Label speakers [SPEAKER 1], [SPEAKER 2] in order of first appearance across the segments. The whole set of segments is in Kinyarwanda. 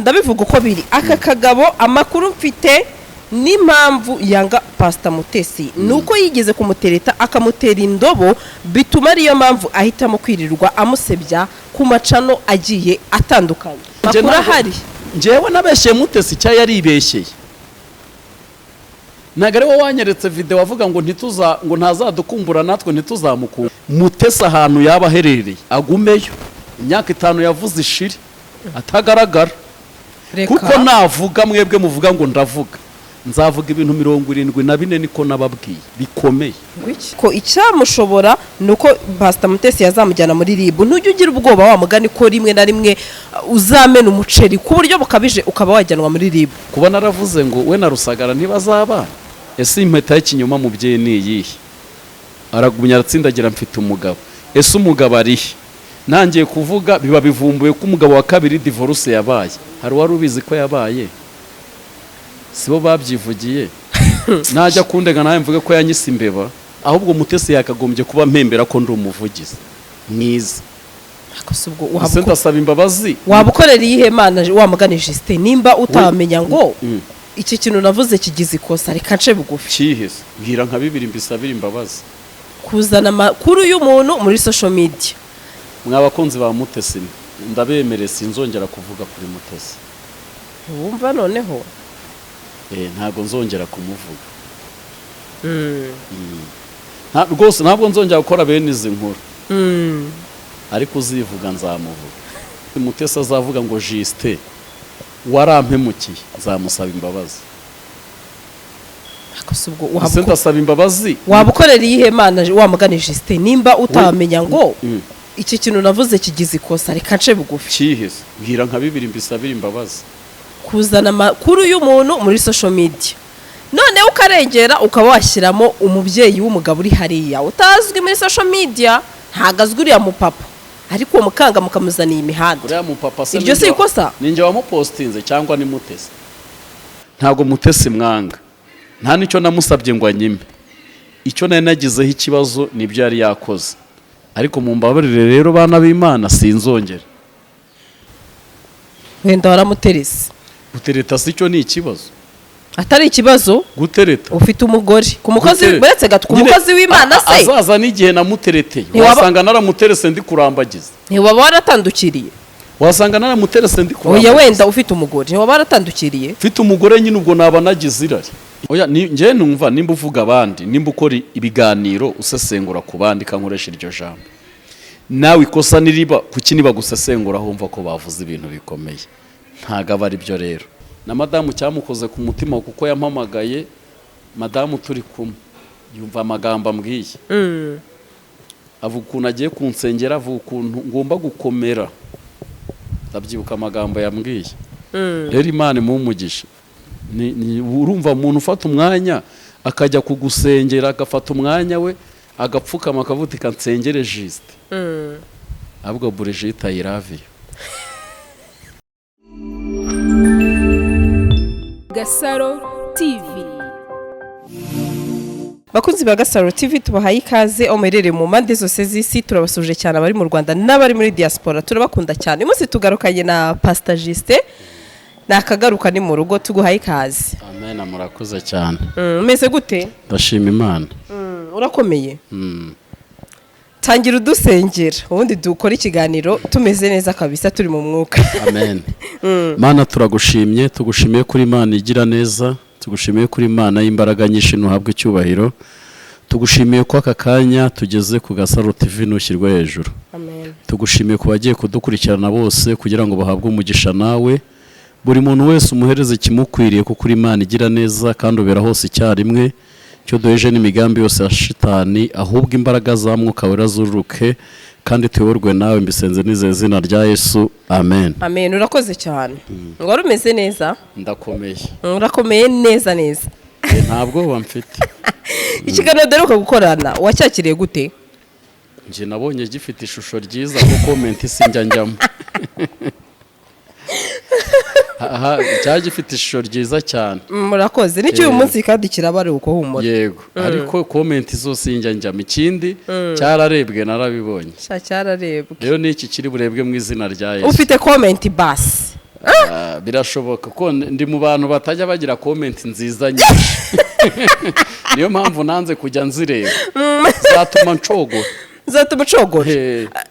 [SPEAKER 1] Ndabivuga uko biri. Aka kagabo, amakuru mfite n'impamvu yanga Pasita Mutesi ni uko yigeze kumutereta akamutera indobo, bituma ariyo mpamvu ahitamo kwirirwa amusebya ku ma channel agiye atandukanye.
[SPEAKER 2] Njye
[SPEAKER 1] Makuru ahari.
[SPEAKER 2] Njyewe nabeshyeye Mutesi cyangwa yaribeshyeye? Ntabwo ari wowe wanyeretse video avuga ngo ntituza, ngo ntazadukumbura, natwe ntituzamukura. Mutesi ahantu yaba aherereye agumeyo imyaka 5 yavuze ishiri atagaragara.
[SPEAKER 1] Reka.
[SPEAKER 2] Kuko navuga, mwebwe muvuga ngo ndavuga, nzavuga ibintu 74, niko nababwiye, bikomeye.
[SPEAKER 1] Ko icyamushobora ni uko Pasita Mutesi yazamujyana muri RIB. Ntujya ugira ubwoba, wa mugani, ko rimwe na rimwe uzamena umuceri ku buryo bukabije ukaba wajyanwa muri RIB?
[SPEAKER 2] Kuba naravuze ngo we na Rusagara ntibazabana, ese impeta y'ikinyoma mubyeyi ni iyihe? Aragumya aratsindagira: "Mfite umugabo." Ese umugabo arihe? Ntangiye kuvuga biba bivumbuye ko umugabo wa kabiri divorce yabaye. Hari uwari ubizi ko yabaye? Sibo babyivugiye? Najya kundega nawe mvuge ko yanyise imbeba. Ahubwo Mutesi yakagombye kuba mpembera ko ndi umuvugizi mwiza.
[SPEAKER 1] Ariko si ubwo
[SPEAKER 2] Ese ndasaba imbabazi?
[SPEAKER 1] Waba ukorera iyihe Mana, wa mugani Justin, nimba utamenya ngo iki kintu navuze kigize ikosa, reka nce bugufi?
[SPEAKER 2] Cyihese? Mbwira nka bibiri mbisabire imbabazi.
[SPEAKER 1] Kuzana amakuru y'umuntu muri social media.
[SPEAKER 2] Mwa bakunzi ba Mutesi, ndabemereye, sinzongera kuvuga kuri Mutesi.
[SPEAKER 1] Wumva noneho?
[SPEAKER 2] Ntabwo nzongera kumuvuga. Rwose ntabwo nzongera gukora bene izi nkuru, ariko uzivuga nzamuvuga. Mutesi azavuga ngo "Justin warampemukiye", nzamusaba imbabazi.
[SPEAKER 1] Ariko si ubwo
[SPEAKER 2] Ese ndasaba imbabazi?
[SPEAKER 1] Waba ukorera iyihe Mana, wa mugani Justin, nimba utamenya ngo iki kintu navuze kigize ikosa, reka nce bugufi?
[SPEAKER 2] Cyihese? Mbwira nka bibiri mbisabire imbabazi.
[SPEAKER 1] Kuzana amakuru y'umuntu muri social media, noneho ukarengera ukaba washyiramo umubyeyi w'umugabo uri hariya utazwi muri social media. Ntabwo azwi uriya mupapa, ariko uwo mukanga mukamuzaniye imihanda.
[SPEAKER 2] Uriya mupapa se
[SPEAKER 1] Iryo si ikosa?
[SPEAKER 2] Ninjye wamupostinze cyangwa ni Mutesi? Ntabwo Mutesi mwanga, nta n'icyo namusabye ngo anyime. Icyo nari nagizeho ikibazo nibyo yari yakoze. Ariko mumbabarire rero, bana b'Imana, sinzongera.
[SPEAKER 1] Wenda waramuterese.
[SPEAKER 2] Gutereta si cyo ni ikibazo?
[SPEAKER 1] Atari ikibazo?
[SPEAKER 2] Gutereta?
[SPEAKER 1] Ufite umugore ku mukozi.
[SPEAKER 2] Gutereta.
[SPEAKER 1] Uretse gato, ku
[SPEAKER 2] Nyine,
[SPEAKER 1] mukozi w'Imana se?
[SPEAKER 2] Azaza n'igihe namutereteye. Wasanga naramuterese ndi kurambagiza.
[SPEAKER 1] Ntiwaba waratandukiriye?
[SPEAKER 2] Wasanga naramuterese ndi
[SPEAKER 1] Oya.
[SPEAKER 2] kurambagiza.
[SPEAKER 1] Wenda ufite umugore, ntiwaba waratandukiriye?
[SPEAKER 2] Mfite umugore nyine, ubwo naba nagize irari. Oya, njye numva nimba uvuga abandi, nimba ukora ibiganiro usesengura ku bandi, kankoresha iryo jambo, nawe ikosa niriba kuki niba gusesengura wumva ko bavuze ibintu bikomeye? Ntabwo aba ari byo. Rero na madamu cyamukoze ku mutima, kuko yampamagaye madamu turi kumwe, yumva amagambo ambwiye, avuga ukuntu agiye kunsengera, avuga ukuntu ngomba gukomera. Ndabyibuka amagambo yambwiye. Rero Imana imuhe umugisha. Urumva umuntu ufata umwanya akajya kugusengera, agafata umwanya we agapfukama akavuga uti "Kansengere Justin", ahubwo Brigitte, I love you.
[SPEAKER 3] Gasaro TV.
[SPEAKER 1] Bakunzi ba Gasaro TV, tubahaye ikaze aho muherereye mu mpande zose z'isi. Turabasuje cyane, abari mu Rwanda n'abari muri diaspora, turabakunda cyane. Uyu munsi tugarukanye na Pastor Justin, ni akagaruka ni mu rugo. Tuguhaye ikaze.
[SPEAKER 2] Amen, murakoze cyane.
[SPEAKER 1] Umeze gute?
[SPEAKER 2] Ndashima Imana.
[SPEAKER 1] Urakomeye. Tangira udusengera, ubundi dukore ikiganiro tumeze neza kabisa, turi mu mwuka.
[SPEAKER 2] Amen. Mana, turagushimye, tugushimiye kuri Imana igira neza, tugushimiye kuri Imana y'imbaraga nyinshi, ntuhabwe icyubahiro. Tugushimiye ko aka kanya tugeze ku Gasaro TV, ntushyirwe hejuru.
[SPEAKER 1] Amen.
[SPEAKER 2] Tugushimiye ku bagiye kudukurikirana bose kugira ngo bahabwe umugisha nawe. Buri muntu wese umuhereze ikimukwiriye, kuko uri Imana igira neza kandi ubera hose icyarimwe. Icyo duheje n'imigambi yose ya shitani, ahubwo imbaraga za Mwuka Wera zururuke kandi tuyoborwe nawe. Mbisenze nizeye izina rya Yesu, amen.
[SPEAKER 1] Amen. Urakoze cyane. Wari umeze neza?
[SPEAKER 2] Ndakomeye.
[SPEAKER 1] Urakomeye neza neza?
[SPEAKER 2] Nta bwoba mfite.
[SPEAKER 1] Ikiganiro duheruka gukorana wacyakiriye gute?
[SPEAKER 2] Njye nabonye gifite ishusho ryiza, kuko comment sinjya njyamo. Aha cyari gifite ishusho ryiza cyane.
[SPEAKER 1] Murakoze. N'icyo uyu munsi kandi kiraba ari uko, humura.
[SPEAKER 2] Yego, ariko comment zose sinjya njyamo. Ikindi, cyararebwe, narabibonye.
[SPEAKER 1] Sha, cyararebwe.
[SPEAKER 2] Rero n'iki kiri burebwe mu izina rya Yesu.
[SPEAKER 1] Ufite comment basi?
[SPEAKER 2] Ah, birashoboka ko ndi mu bantu batajya bagira comment nziza nyinshi. Niyo mpamvu nanze kujya nzireba, zatuma ncogora.
[SPEAKER 1] Zatuma ucogora.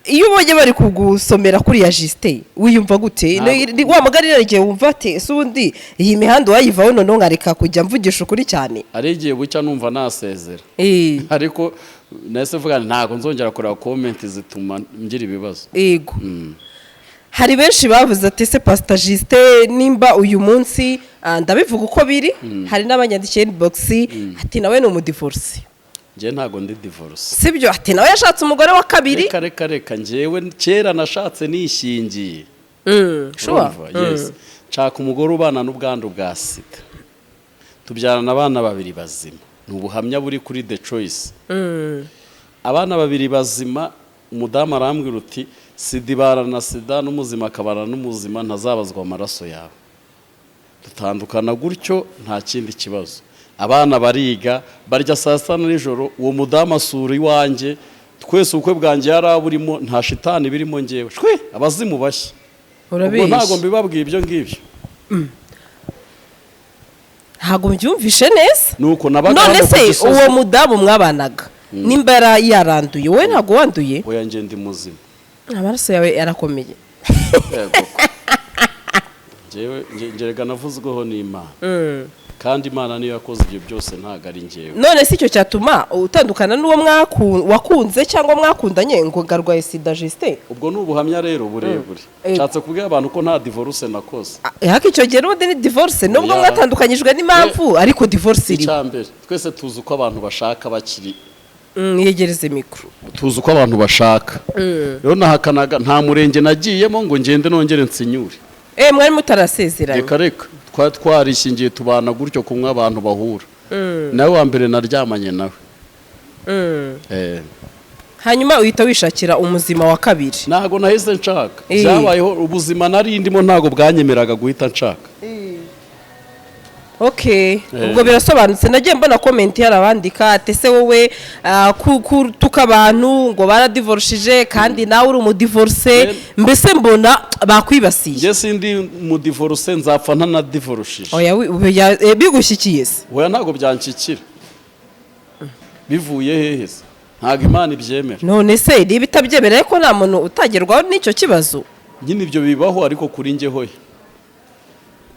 [SPEAKER 1] Iyo ubonye bari kugusomera kuriya, Justin, wiyumva gute? Wa mugani rero, igihe wumva ati: "Ese ubundi iyi mihanda wayivaho, noneho nkareka kujya mvugisha ukuri cyane?"
[SPEAKER 2] Ari igihe bucya numva nasezera, ariko nahise mvuga nti ntabwo nzongera kureba comment zituma ngira ibibazo.
[SPEAKER 1] Yego, hari benshi bavuze ati: "Ese Pasita Justin, nimba uyu munsi," ndabivuga uko biri, hari n'abanyandikiye inbox ati: "Nawe ni umudivorce."
[SPEAKER 2] Njye ntabwo ndi divorce.
[SPEAKER 1] Sibyo? Ati: "Nawe yashatse umugore wa kabiri."
[SPEAKER 2] Reka, reka, reka, njyewe kera nashatse nishingiye.
[SPEAKER 1] Sure.
[SPEAKER 2] Urumva? Yes, nshaka umugore ubana n'ubwandu bwa sida, tubyarana abana babiri bazima. Ni ubuhamya buri kuri The Choice. Abana babiri bazima. Umudamu arambwira uti: "Sida ibana na sida, n'umuzima akabana n'umuzima, ntazabazwa amaraso yawe." Dutandukana gutyo, nta kindi kibazo. Abana bariga, barya saa sita na nijoro. Uwo mudamu asura iwanjye, twese ubukwe bwanjye yari aburimo, nta shitani birimo. Ngewe shwe abazimu bashya ubwo ntabwo
[SPEAKER 1] Urabeshya.
[SPEAKER 2] mbibabwiye ibyo ngibyo.
[SPEAKER 1] Ntabwo mbyumvishe neza.
[SPEAKER 2] Nuko nabaga
[SPEAKER 1] None
[SPEAKER 2] hano ku
[SPEAKER 1] se
[SPEAKER 2] Gisozi.
[SPEAKER 1] uwo mudamu mwabanaga, nimba yaranduye, wowe ntabwo wanduye?
[SPEAKER 2] Oya, njye ndi muzima.
[SPEAKER 1] Amaraso yawe yarakomeye.
[SPEAKER 2] Yego ko. Njyewe ngerega navuzweho n'Imana, kandi Imana niyo yakoze ibyo byose, ntabwo ari njyewe.
[SPEAKER 1] None se icyo cyatuma utandukana n'uwo wakunze cyangwa mwakundanye ngo garwaye sida, Justin?
[SPEAKER 2] Ubwo ni ubuhamya rero burebure. Nshatse kubwira abantu ko nta divorce nakoze.
[SPEAKER 1] Ariko icyo gihe n'ubundi ni divorce, nubwo
[SPEAKER 2] Oya.
[SPEAKER 1] mwatandukanyijwe n'impamvu, ariko divorce iriho.
[SPEAKER 2] Icya mbere, twese tuzi uko abantu bashaka bakiri
[SPEAKER 1] Yegereze mikoro.
[SPEAKER 2] Tuzi uko abantu bashaka. Rero nahakanaga, nta murenge nagiyemo ngo ngende nongere nsinyure.
[SPEAKER 1] Mwari mutarasezeranye?
[SPEAKER 2] Reka, reka, twari twarishingiye, tubana gutyo kumwe abantu bahura. Nawe wa mbere naryamanye nawe.
[SPEAKER 1] Hanyuma uhita wishakira umuzima wa kabiri?
[SPEAKER 2] Ntabwo nahise nshaka. Byabayeho, ubuzima nari ndimo ntabwo bwanyemeraga guhita nshaka.
[SPEAKER 1] Okay, ubwo birasobanutse. Nagiye mbona comment hari abandika ati: "Ese wowe kutuka abantu ngo baradivorushije kandi nawe uri umudivorce?" Mbese mbona bakwibasiye.
[SPEAKER 2] Njye sindi mudivorce, nzapfa ntanadivorushije.
[SPEAKER 1] Oya, bigushyikiye se?
[SPEAKER 2] Oya, ntabwo byanshyikira. Bivuye hehe se? Ntabwo Imana ibyemera.
[SPEAKER 1] None se niba itabyemera, ko nta muntu utagerwaho n'icyo kibazo?
[SPEAKER 2] Nyine ibyo bibaho, ariko kuri njye hoya.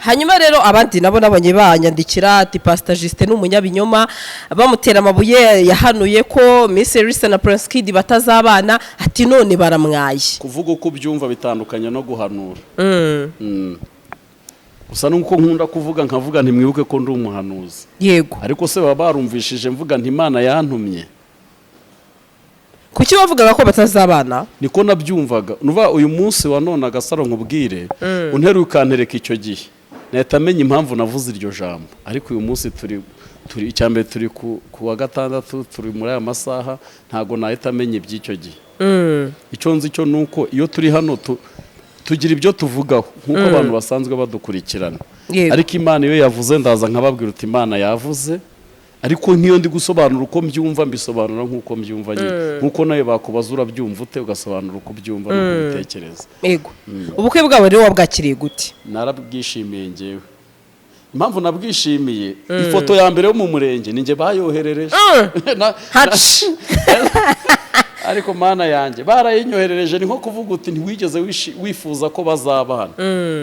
[SPEAKER 1] Hanyuma rero abandi nabo nabonye banyandikira ati: "Pasita Justin ni umunyabinyoma," bamutera amabuye. Yahanuye ko Miss Elisa na Prince Kid batazabana, ati: "None baramwaye."
[SPEAKER 2] Kuvuga uko ubyumva bitandukanye no guhanura. Gusa nuko nkunda kuvuga, nkavuga ntimwibuke ko ndi umuhanuzi. Ariko se baba barumvishije mvuga nti Imana yantumye?
[SPEAKER 1] Kuki bavugaga ko batazabana?
[SPEAKER 2] Niko nabyumvaga. Nuva uyu munsi wa none, Agasaro, nkubwire, unteruye ukantereka icyo gihe, nahita amenya impamvu navuze iryo jambo. Ariko uyu munsi turi icya mbere, turi ku wa gatandatu, turi muri aya masaha, ntabwo nahita amenya iby'icyo gihe. Icyo nzi cyo ni uko iyo turi hano tugira ibyo tuvugaho nk'uko abantu basanzwe badukurikirana. Ariko Imana iyo yavuze, ndaza nkababwira uti: "Imana yavuze." Ariko nk'iyo ndi gusobanura uko mbyumva, mbisobanura nk'uko mbyumva nyine, nk'uko nawe bakubaza urabyumva ute, ugasobanura uko ubyumva n'uko ubitekereza.
[SPEAKER 1] Yego, ubukwe bwabo rero wabwakiriye gute?
[SPEAKER 2] Narabwishimiye ngewe. Impamvu nabwishimiye, ifoto ya mbere yo mu murenge ni njye bayoherereje.
[SPEAKER 1] Haci.
[SPEAKER 2] Ariko Mana yanjye, barayinyoherereje, ni nko kuvuga uti ntiwigeze wifuza ko bazabana.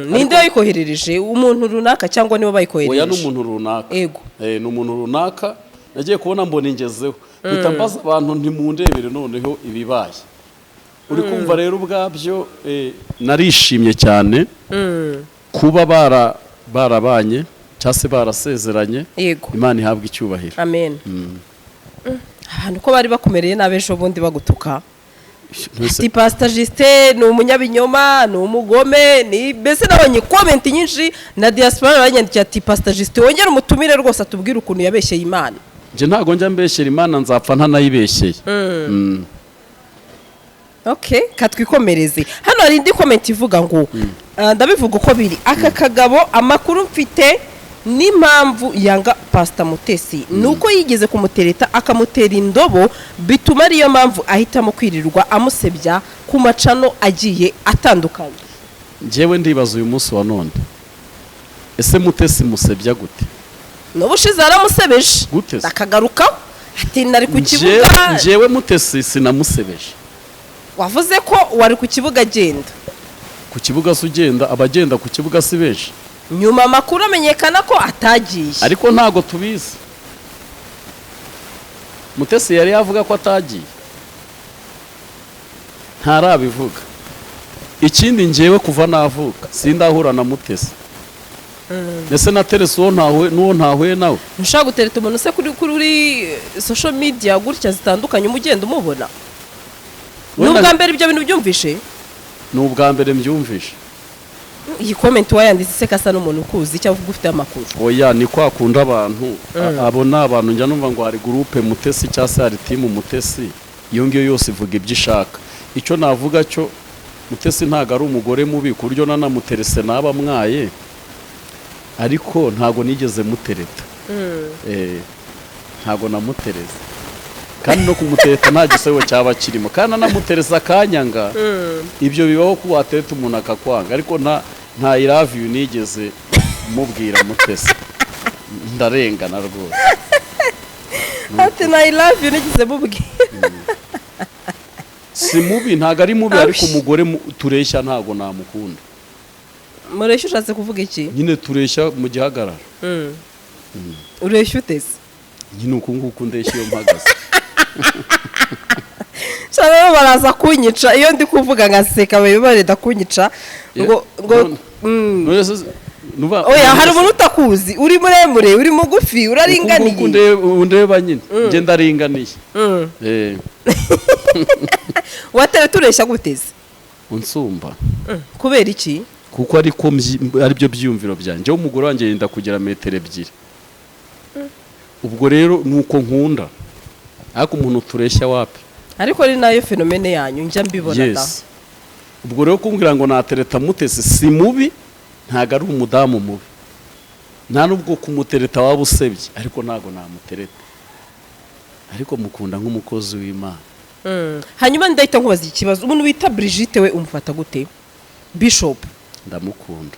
[SPEAKER 1] Ninde wayikoherereje? Umuntu runaka cyangwa nibo
[SPEAKER 2] Oya,
[SPEAKER 1] bayikoherereje?
[SPEAKER 2] ni umuntu runaka. Ni umuntu runaka. Nagiye kubona mbona ingezeho, mpita mbaza abantu ntimundebere noneho ibibaye. Uri kumva rero ubwabyo, narishimye cyane kuba barabanye cyangwa se barasezeranye. Imana ihabwa icyubahiro.
[SPEAKER 1] Amen. Abantu ko bari bakumereye nabi ejo bundi bagutuka ati: "Pasita Justin ni umunyabinyoma, ni umugome," ni mbese nabonye comment nyinshi na diaspora banyandikiye ati: "Pasita Justin wongere umutumire rwose, atubwire ukuntu yabeshyeye Imana."
[SPEAKER 2] Njye ntabwo njya mbeshyera Imana, nzapfa ntanayibeshyeye.
[SPEAKER 1] Okay, katwikomereze. Hano hari indi comment ivuga ngo, ndabivuga uko biri: "Aka kagabo, amakuru mfite n'impamvu yanga Pasita Mutesi ni uko yigeze kumutereta akamutera indobo, bituma ariyo mpamvu ahitamo kwirirwa amusebya ku macano agiye atandukanye."
[SPEAKER 2] Njyewe ndibaza uyu munsi wa none, ese Mutesi musebya gute?
[SPEAKER 1] N'ubushize yaramusebeje.
[SPEAKER 2] Gute se?
[SPEAKER 1] Akagarukaho ati nari ku kibuga.
[SPEAKER 2] Njyewe Mutesi sinamusebeje.
[SPEAKER 1] Wavuze ko wari ku kibuga agenda.
[SPEAKER 2] Ku kibuga se ugenda, abagenda ku kibuga si benshi.
[SPEAKER 1] Nyuma amakuru amenyekana ko atagiye.
[SPEAKER 2] Ariko ntago tubizi, Mutesi yari yavuga ko atagiye, ntarabivuga. Ikindi, njyewe kuva navuka sindahura na Mutesi, ndetse na Teresi uwo ntahuye n'uwo ntahuye nawe.
[SPEAKER 1] Ntushobora gutereta umuntu se kuri social media gutya zitandukanye, umugenda umubona? Ni ubwa mbere ibyo bintu byumvishe?
[SPEAKER 2] Ni ubwa mbere mbyumvishe.
[SPEAKER 1] Iyi comment wayanditse se kasa n'umuntu ukuzi cyangwa uvuga ufite amakuru?
[SPEAKER 2] Oya, ni kwa kundi abantu abo ni abantu njya numva ngo hari groupe Mutesi cyangwa se hari team Mutesi, iyo ngiyo yose ivuga ibyo ishaka. Icyo navuga cyo, Mutesi ntabwo ari umugore mubi ku buryo nanamuterese naba mwaye, ariko ntabwo nigeze mutereta. Ntabwo namuterese, kandi no kumutereta nta gisebo cyaba kirimo, kandi anamuteresa akanyanga. Ibyo bibaho ko watereta umuntu akakwanga, ariko nta "I love you" nigeze mubwira Mutesi, ndarengana rwose.
[SPEAKER 1] Ati na "I love you" nigeze mubwira.
[SPEAKER 2] Si mubi, ntabwo ari mubi, ariko
[SPEAKER 1] Awi.
[SPEAKER 2] umugore tureshya ntabwo namukunda.
[SPEAKER 1] Mureshya ushatse kuvuga iki?
[SPEAKER 2] Nyine tureshya mu gihagararo.
[SPEAKER 1] Ureshya uteze?
[SPEAKER 2] Nyine uku nguku ndeshya iyo mpagaze.
[SPEAKER 1] Cyane baraza kunyica iyo ndi kuvuga ngaseka, bari barenda kunyica ngo
[SPEAKER 2] None se
[SPEAKER 1] Oya, hari umuntu utakuzi, uri muremure, uri mugufi,
[SPEAKER 2] uku nguku
[SPEAKER 1] uraringaniye?
[SPEAKER 2] Undeba nyine, njye ndaringaniye.
[SPEAKER 1] Watewe tureshya guteze?
[SPEAKER 2] Unsumba.
[SPEAKER 1] Kubera iki?
[SPEAKER 2] Kuko ariko aribyo byiyumviro byanjye. Njyewe umugore wanjye yenda kugera metero 2, ubwo rero ni uko nkunda, ariko umuntu tureshya wapi.
[SPEAKER 1] Ariko ni nayo phénomène yanyu njya mbibona da.
[SPEAKER 2] Yes, ubwo rero kumbwira ngo natereta Mutesi, si mubi, ntabwo ari umudamu mubi, nta nubwo kumutereta waba usebye, ariko ntabwo namutereta, ariko mukunda nk'umukozi w'Imana.
[SPEAKER 1] Hanyuma ndahita nkubaza ikibazo: umuntu wita Brigitte we umufata gute, Bishop?
[SPEAKER 2] Ndamukunda.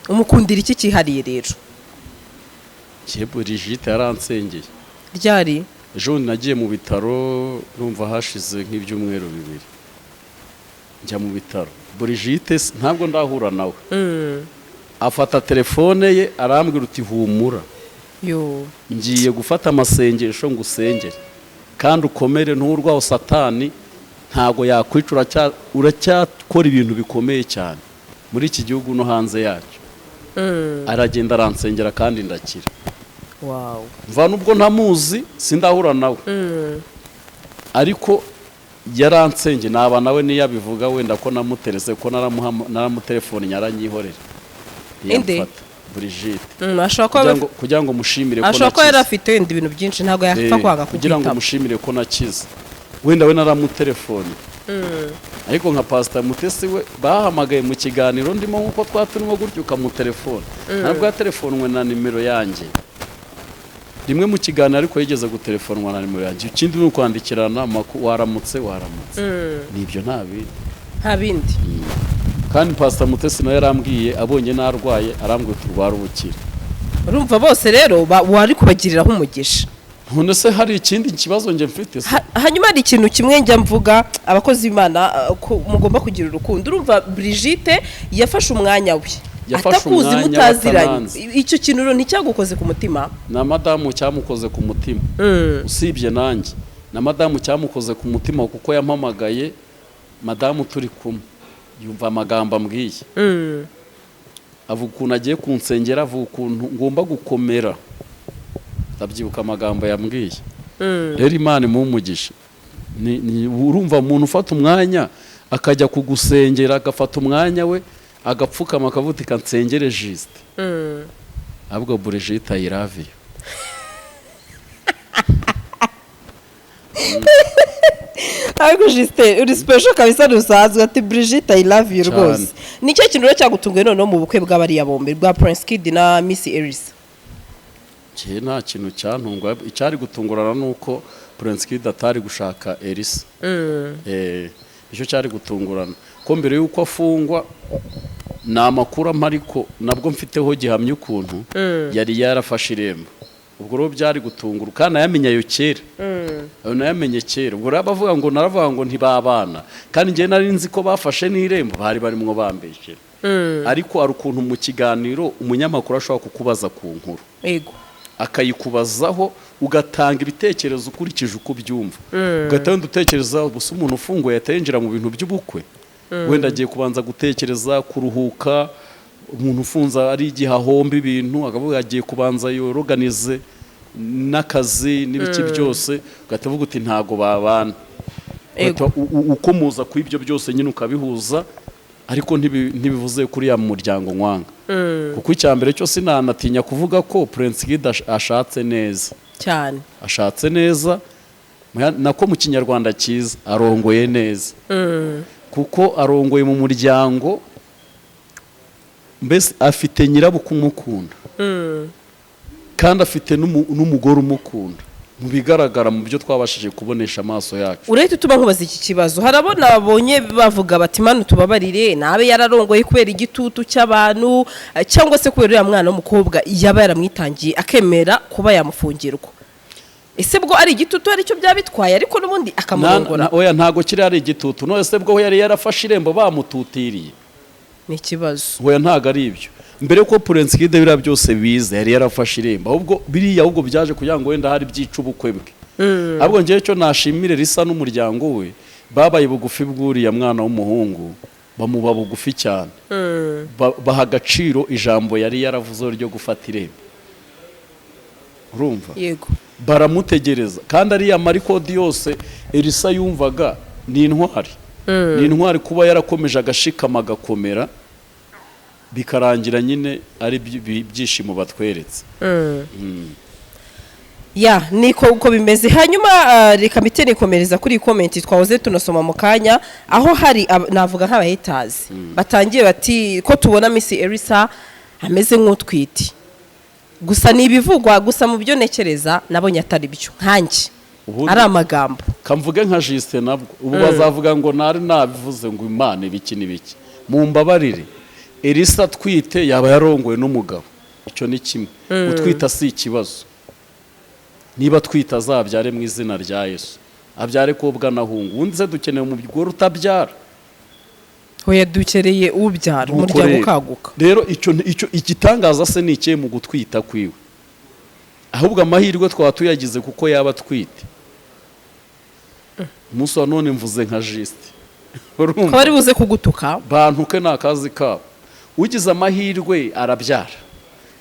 [SPEAKER 1] Umukundira iki cyihariye rero?
[SPEAKER 2] Njye Brigitte yaransengeye.
[SPEAKER 1] Ryari?
[SPEAKER 2] Ejo bundi nagiye mu bitaro, numva hashize nk'ibyumweru 2 njya mu bitaro. Brigitte ntabwo ndahura nawe, afata telefone ye arambwira uti: "Humura,
[SPEAKER 1] Yo!
[SPEAKER 2] ngiye gufata amasengesho ngo usengere kandi ukomere, nturwaho, Satani ntabwo yakwica, uracyakora ibintu bikomeye cyane muri iki gihugu no hanze yacyo." Aragenda aransengera kandi ndakira. Mva nubwo ntamuzi, sindahura nawe, ariko yaransenge, naba nawe niyo abivuga wenda ko namuterese, ko naramutelefoni yaranyihorera.
[SPEAKER 1] Inde?
[SPEAKER 2] Ntiyamfata, Brigitte.
[SPEAKER 1] Ashobora kuba
[SPEAKER 2] Kugira ngo mushimire ko
[SPEAKER 1] ashobora kuba yari
[SPEAKER 2] nakize.
[SPEAKER 1] afite wenda ibintu byinshi, ntabwo yapfa kwanga
[SPEAKER 2] Kugira ngo
[SPEAKER 1] kukwitaba.
[SPEAKER 2] mushimire ko nakize, wenda we naramutelefoni, ariko nka Pasita Mutesi we bahamagaye mu kiganiro ndimo nk'uko twaba turimo gutyo ukamutelefona, ntabwo yatelefonwe na nimero yanjye rimwe mu kiganiro, ariko yigeze gutelefonwa na nimero yanjye. Ikindi ni ukwandikirana waramutse, waramutse, nibyo, nta bindi.
[SPEAKER 1] Nta bindi.
[SPEAKER 2] Kandi Pasita Mutesi nawe yarambwiye, abonye narwaye, arambwira turwara ubukira.
[SPEAKER 1] Urumva bose rero wari kubagiriraho umugisha.
[SPEAKER 2] None se hari ikindi kibazo njye mfite se?
[SPEAKER 1] Hanyuma hari ikintu kimwe njya mvuga, abakozi b'Imana, ko mugomba kugira urukundo. Urumva Brigitte yafashe umwanya we
[SPEAKER 2] Yafashe
[SPEAKER 1] atakuzi,
[SPEAKER 2] umwanya
[SPEAKER 1] mutaziranye.
[SPEAKER 2] batananze.
[SPEAKER 1] Icyo kintu rero nticyagukoze ku mutima?
[SPEAKER 2] Na madamu cyamukoze ku mutima. Usibye nanjye, na madamu cyamukoze ku mutima, kuko yampamagaye madamu turi kumwe, yumva amagambo ambwiye, avuga ukuntu agiye kunsengera, avuga ukuntu ngomba gukomera. Ndabyibuka amagambo yambwiye. Rero Imana imuhe umugisha. Urumva umuntu ufata umwanya akajya kugusengera, agafata umwanya we agapfukama akavuga uti: "Kansengere Justin." Ahubwo Brigitte, I love you.
[SPEAKER 1] Ariko Justin uri special kabisa, ntusanzwe. Ati: "Brigitte, I love you."
[SPEAKER 2] Cyane.
[SPEAKER 1] Rwose ni cyo kintu rero cyagutunguye noneho mu bukwe bw'abariya bombi, bwa Prince Kid na Miss Elisa?
[SPEAKER 2] Njye nta kintu cyantunguye. Icyari gutungurana ni uko Prince Kid atari gushaka Elisa. Icyo cyari gutungurana. Ko mbere y'uko afungwa, ni amakuru ampa, ariko nabwo mfiteho gihamya ukuntu yari yarafashe irembo. Ubwo rero byari gutungura, kandi nayamenye ayo kera, ayo nayamenye kera. Ubwo rero abavuga ngo naravuga ngo ntibabana, kandi njyewe nari nzi ko bafashe n'irembo, bari barimwo bambeshyera. Ariko hari ukuntu mu kiganiro umunyamakuru ashobora kukubaza ku nkuru, akayikubazaho, ugatanga ibitekerezo ukurikije uko ubyumva, ugahita wenda utekereza gusa umuntu ufunguye ahita yinjira mu bintu by'ubukwe, wenda agiye kubanza gutekereza kuruhuka. Umuntu ufunze ari igihe ahomba ibintu, akavuga agiye kubanza yoroganize n'akazi n'ibiki byose, ugahita uvuga uti ntago babana. Ugahita ukomoza ku ibyo byose nyine ukabihuza, ariko ntibivuze kuri ya muryango nkwanga, kuko icya mbere cyo sinanatinya kuvuga ko Prince Kid ashatse neza.
[SPEAKER 1] Cyane.
[SPEAKER 2] Ashatse neza, nako mu Kinyarwanda cyiza arongoye neza, kuko arongoye mu muryango, mbese afite nyirabukwe umukunda, kandi afite n'umugore umukunda, mu bigaragara, mu byo twabashije kubonesha amaso yacu.
[SPEAKER 1] Urahita utuma nkubaza iki kibazo. Hari abo nabonye bavuga bati: "Manu, tubabarire, nabe yararongoye kubera igitutu cy'abantu, cyangwa se kubera uriya mwana w'umukobwa yaba yaramwitangiye akemera kuba yamufungirwa." Ese bwo ari igitutu, hari icyo byaba bitwaye, ariko n'ubundi akamurongora?
[SPEAKER 2] Oya, ntago kiriya ari igitutu. None se bwo yari yarafashe irembo bamututiriye?
[SPEAKER 1] Ni ikibazo.
[SPEAKER 2] Oya, ntago ari ibyo. Mbere ko Prince Kid biriya byose bize, yari yarafashe irembo. Ahubwo biriya, ahubwo byaje kugira ngo wenda hari byica ubukwe bwe. Ahubwo ngewe cyo nashimire Risa n'umuryango we, babaye bugufi bw'uriya mwana w'umuhungu, bamuba bugufi cyane. Baha agaciro ijambo yari yaravuze ryo gufata irembo, urumva?
[SPEAKER 1] Yego.
[SPEAKER 2] Baramutegereza, kandi ariya marikodi yose Elisa yumvaga ni intwari, ni intwari kuba yarakomeje agashikama, agakomera, bikarangira nyine ari ibyishimo batweretse.
[SPEAKER 1] Ya, niko uko bimeze. Hanyuma reka mpite nikomereza kuri iyi comment twahoze tunasoma mu kanya, aho hari navuga nk'abahetazi batangiye bati ko tubona Miss Elisa ameze nk'utwite. Gusa ni ibivugwa gusa, mu byo ntekereza nabonye atari byo nkanjye, ari amagambo.
[SPEAKER 2] Kamvuge nka Justin, nabwo ubu bazavuga ngo nari nabivuze, ngo Imana ibiki n'ibiki. Mumbabarire, Elisa atwite yaba yarongowe n'umugabo, icyo ni kimwe. Utwita si ikibazo. Niba atwite azabyare mu izina rya Yesu, abyare kobwa na hungu. Ubundi se dukeneye umugore utabyara?
[SPEAKER 1] Hoya, dukereye ubyara.
[SPEAKER 2] Nuko
[SPEAKER 1] umuryango
[SPEAKER 2] rero-
[SPEAKER 1] ukaguka.
[SPEAKER 2] Rero icyo igitangaza se ni ikihe mu gutwita kwiwe? Ahubwo amahirwe twaba tuyagize kuko yaba atwite umunsi wa none. Mvuze nka Justin, urumva?
[SPEAKER 1] Ko bari buze kugutuka.
[SPEAKER 2] Bantuke, ni akazi kabo. Ugize amahirwe arabyara.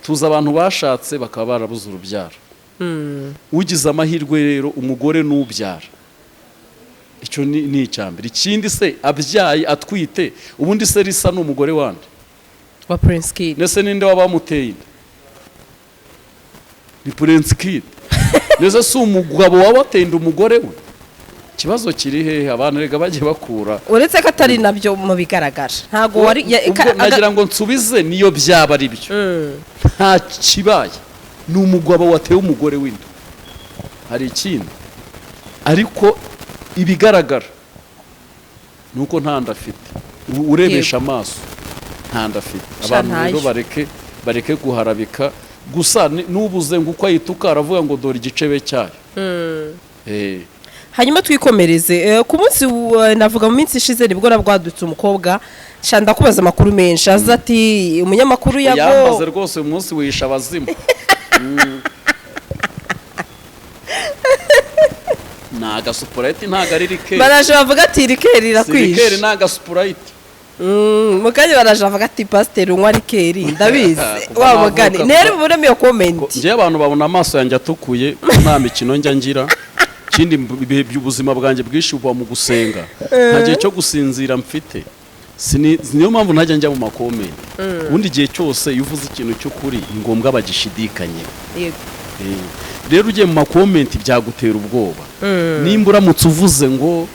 [SPEAKER 2] Tuzi abantu bashatse bakaba barabuze urubyaro. Ugize amahirwe rero, umugore n'ubyara, icyo ni icya mbere. Ikindi se, abyaye atwite, ubundi se Risa ni umugore wande?
[SPEAKER 1] Wa Prince Kid.
[SPEAKER 2] Ndetse ninde waba wamuteye inda? Ni Prince Kid. Ndetse si umugabo waba wateye inda umugore we? Ikibazo kiri hehe? Abantu rega bajye bakura.
[SPEAKER 1] Uretse ko atari nabyo, mu bigaragara ntabwo wari
[SPEAKER 2] Ubwo nagira ngo nsubize, niyo byaba ari byo, nta kibaye. Ni umugabo wateye umugore w'inda, hari ikindi? Ariko ibigaragara ni uko nta nda afite. Ubu urebesha amaso nta nda afite.
[SPEAKER 1] Sha,
[SPEAKER 2] Abantu rero
[SPEAKER 1] ntayo.
[SPEAKER 2] bareke guharabika gusa. N'ubuze ngo uko ayituka, aravuga ngo dore igicebe cyayo.
[SPEAKER 1] Hanyuma twikomereze. Ku munsi navuga mu minsi ishize nibwo nabwadutse umukobwa. Sha, ndakubaza amakuru menshi, aza ati umunyamakuru
[SPEAKER 2] Yambaze.
[SPEAKER 1] Yago.
[SPEAKER 2] Rwose uyu munsi wisha abazimu. Ni agasupurayiti, ntabwo ari liqueur.
[SPEAKER 1] Baraje bavuga ati liqueur
[SPEAKER 2] Si liqueur.
[SPEAKER 1] Irakwishe.
[SPEAKER 2] Ni agasupurayiti.
[SPEAKER 1] Mu kanya baraje bavuga ati pasiteri unywa liqueur, ndabizi.
[SPEAKER 2] Kuva
[SPEAKER 1] Wa mugani
[SPEAKER 2] navuka,
[SPEAKER 1] nteri buburemo iyo comment.
[SPEAKER 2] Njyewe abantu babona amaso yanjye atukuye ko nta mikino njya ngira. Ikindi, ibihe by'ubuzima bwanjye bwinshi buba mu gusenga, nta gihe cyo gusinzira mfite. Niyo mpamvu ntajya njya mu ma comment. Ubundi igihe cyose iyo uvuze ikintu cy'ukuri, ni ngombwa bagishidikanyeho. Rero ugiye mu ma comment byagutera ubwoba. Nimba uramutse uvuze ngo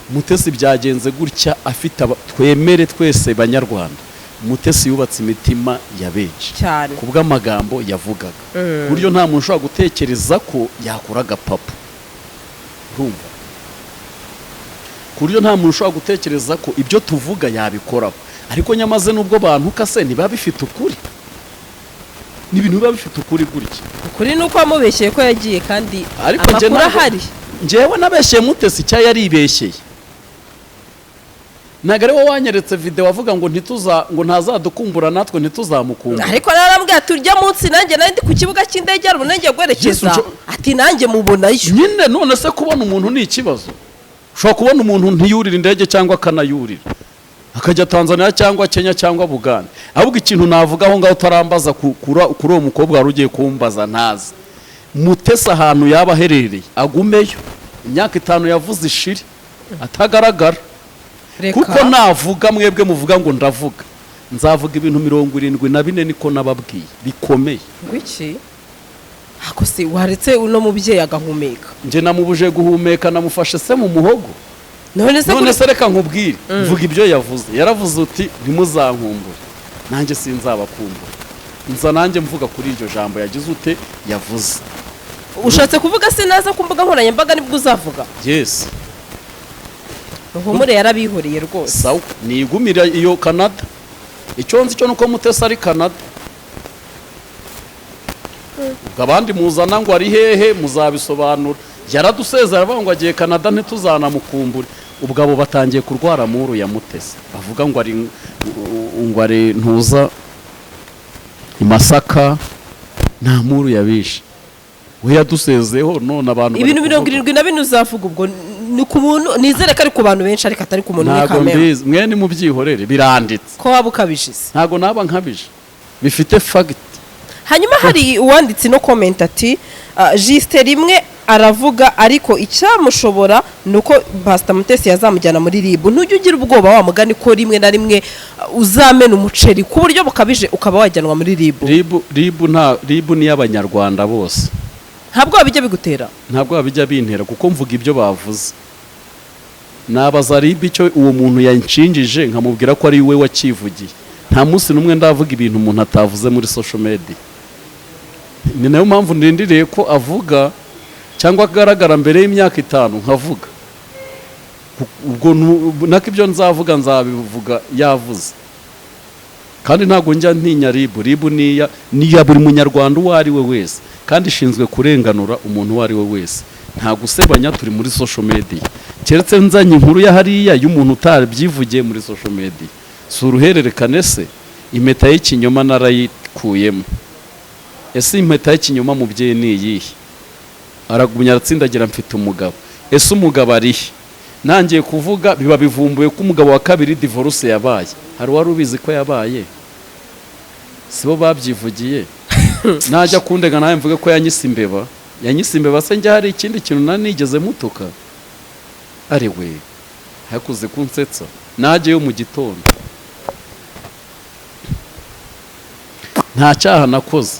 [SPEAKER 2] Mutesi byagenze gutya, afite twemere twese Banyarwanda, Mutesi yubatse imitima ya benshi
[SPEAKER 1] Cyane.
[SPEAKER 2] ku bw'amagambo yavugaga, ku buryo nta muntu ushobora gutekereza ko yakora agapapu, urumva? Ku buryo nta muntu ushobora gutekereza ko ibyo tuvuga yabikoraho. Ariko nyamaze nubwo bantuka se, ntibiba bifite ukuri, ni ibintu biba bifite ukuri gutya.
[SPEAKER 1] Ukuri ni uko wamubeshyeye ko yagiye, kandi
[SPEAKER 2] Ariko njye
[SPEAKER 1] amakuru ahari.
[SPEAKER 2] Njyewe nabeshyeye Mutesi icyo yaribeshyeye? Ntabwo ari wowe wanyeretse video avuga ngo ntituza, ngo ntazadukumbura, natwe ntituzamukumbura.
[SPEAKER 1] Ariko narambwira ati urya munsi nanjye nari ndi ku kibuga cy'indege, hari umuntu ngiye guherekeza.
[SPEAKER 2] Yesu,
[SPEAKER 1] Ati nanjye mubonayo.
[SPEAKER 2] Nyine none se kubona umuntu ni ikibazo? Ushobora kubona umuntu ntiyurire indege cyangwa akanayurira akajya Tanzania cyangwa Kenya cyangwa Bugande. Ahubwo ikintu navuga aho ngaho utarambaza kuri uwo mukobwa wari ugiye kumbaza ntazi, Mutesi ahantu yaba aherereye agumeyo imyaka 5 yavuze ishiri atagaragara.
[SPEAKER 1] Reka.
[SPEAKER 2] Kuko navuga, mwebwe muvuga ngo ndavuga, nzavuga ibintu 74, niko nababwiye, bikomeye.
[SPEAKER 1] Ngo iki? Ako se waretse uno mubyeyi agahumeka?
[SPEAKER 2] Njye namubuje guhumeka? Namufashe se mu muhogo?
[SPEAKER 1] None se
[SPEAKER 2] None se reka nkubwire, mvuga ibyo yavuze. Yaravuze uti ntimuzankumbure, nanjye sinzabakumbura. Nza nanjye mvuga kuri iryo jambo yagize ute, yavuze.
[SPEAKER 1] Ushatse kuvuga se naza ku mbuga nkoranyambaga nibwo uzavuga?
[SPEAKER 2] Yes.
[SPEAKER 1] Ruhumure yarabihoreye rwose.
[SPEAKER 2] Sawa, nigumira iyo Canada. Icyo nzi cyo nuko Mutesi ari Canada. Ubwo abandi muzana ngo ari hehe muzabisobanura. Yaradusezera aravuga ngo agiye Canada, ntituzanamukumbure. Ubwo abo batangiye kurwara muru ya Mutesi, bavuga ngo ari ntuza i Masaka, nta muru yabishe, we yadusezeho. None abantu bari
[SPEAKER 1] Ibintu mirongo
[SPEAKER 2] kuvuga.
[SPEAKER 1] irindwi na bine uzavuga, ubwo ni ku muntu, nizere ko ari ku bantu benshi ariko atari ku muntu umwe.
[SPEAKER 2] Ntabwo
[SPEAKER 1] Kamera.
[SPEAKER 2] mbizi, mwe nimubyihorere, biranditse.
[SPEAKER 1] Ko waba ukabije se?
[SPEAKER 2] Ntabwo naba nkabije, bifite fact.
[SPEAKER 1] Hanyuma hari uwanditse ino comment ati "Juste rimwe aravuga, ariko icyamushobora ni uko Pasita Mutesi yazamujyana muri RIB." Ntujya ugira ubwoba wa mugani ko rimwe na rimwe uzamena umuceri ku buryo bukabije ukaba wajyanwa muri RIB?
[SPEAKER 2] RIB, RIB, nta RIB ni iy'Abanyarwanda bose.
[SPEAKER 1] Ntabwo bijya bigutera?
[SPEAKER 2] Ntabwo bijya bintera, kuko mvuga ibyo bavuze. Nabaza RIB icyo uwo muntu yanshinjije, nkamubwira ko ari we wakivugiye. Nta munsi n'umwe ndavuga ibintu umuntu atavuze muri social media. Ni nayo mpamvu ndindiriye ko avuga cyangwa agaragara mbere y'imyaka 5 nkavuga. Ubwo nako ibyo nzavuga nzabivuga yavuze. Kandi ntabwo njya ntinya RIB. RIB niya buri munyarwanda uwo ari we wese, kandi ishinzwe kurenganura umuntu uwo ari we wese. Nta gusebanya, turi muri social media. Keretse nzanye inkuru ya hariya y'umuntu utarabyivugiye muri social media. Si uruhererekane se? Impeta y'ikinyoma narayikuyemo. Ese impeta y'ikinyoma, mubyeyi, ni iyihe? Aragumya aratsindagira mfite umugabo. Ese umugabo arihe? Nangiye kuvuga biba bivumbuye ko umugabo wa kabiri divorce yabaye. Hari uwari ubizi ko yabaye? Sibo babyivugiye? Najya kundega nawe mvuge ko yanyise imbeba. Yanyise imbeba se njya hari ikindi kintu nigeze mutuka? Ari we hakuze kunsetsa, najyayo mu gitondo. Nta cyaha nakoze.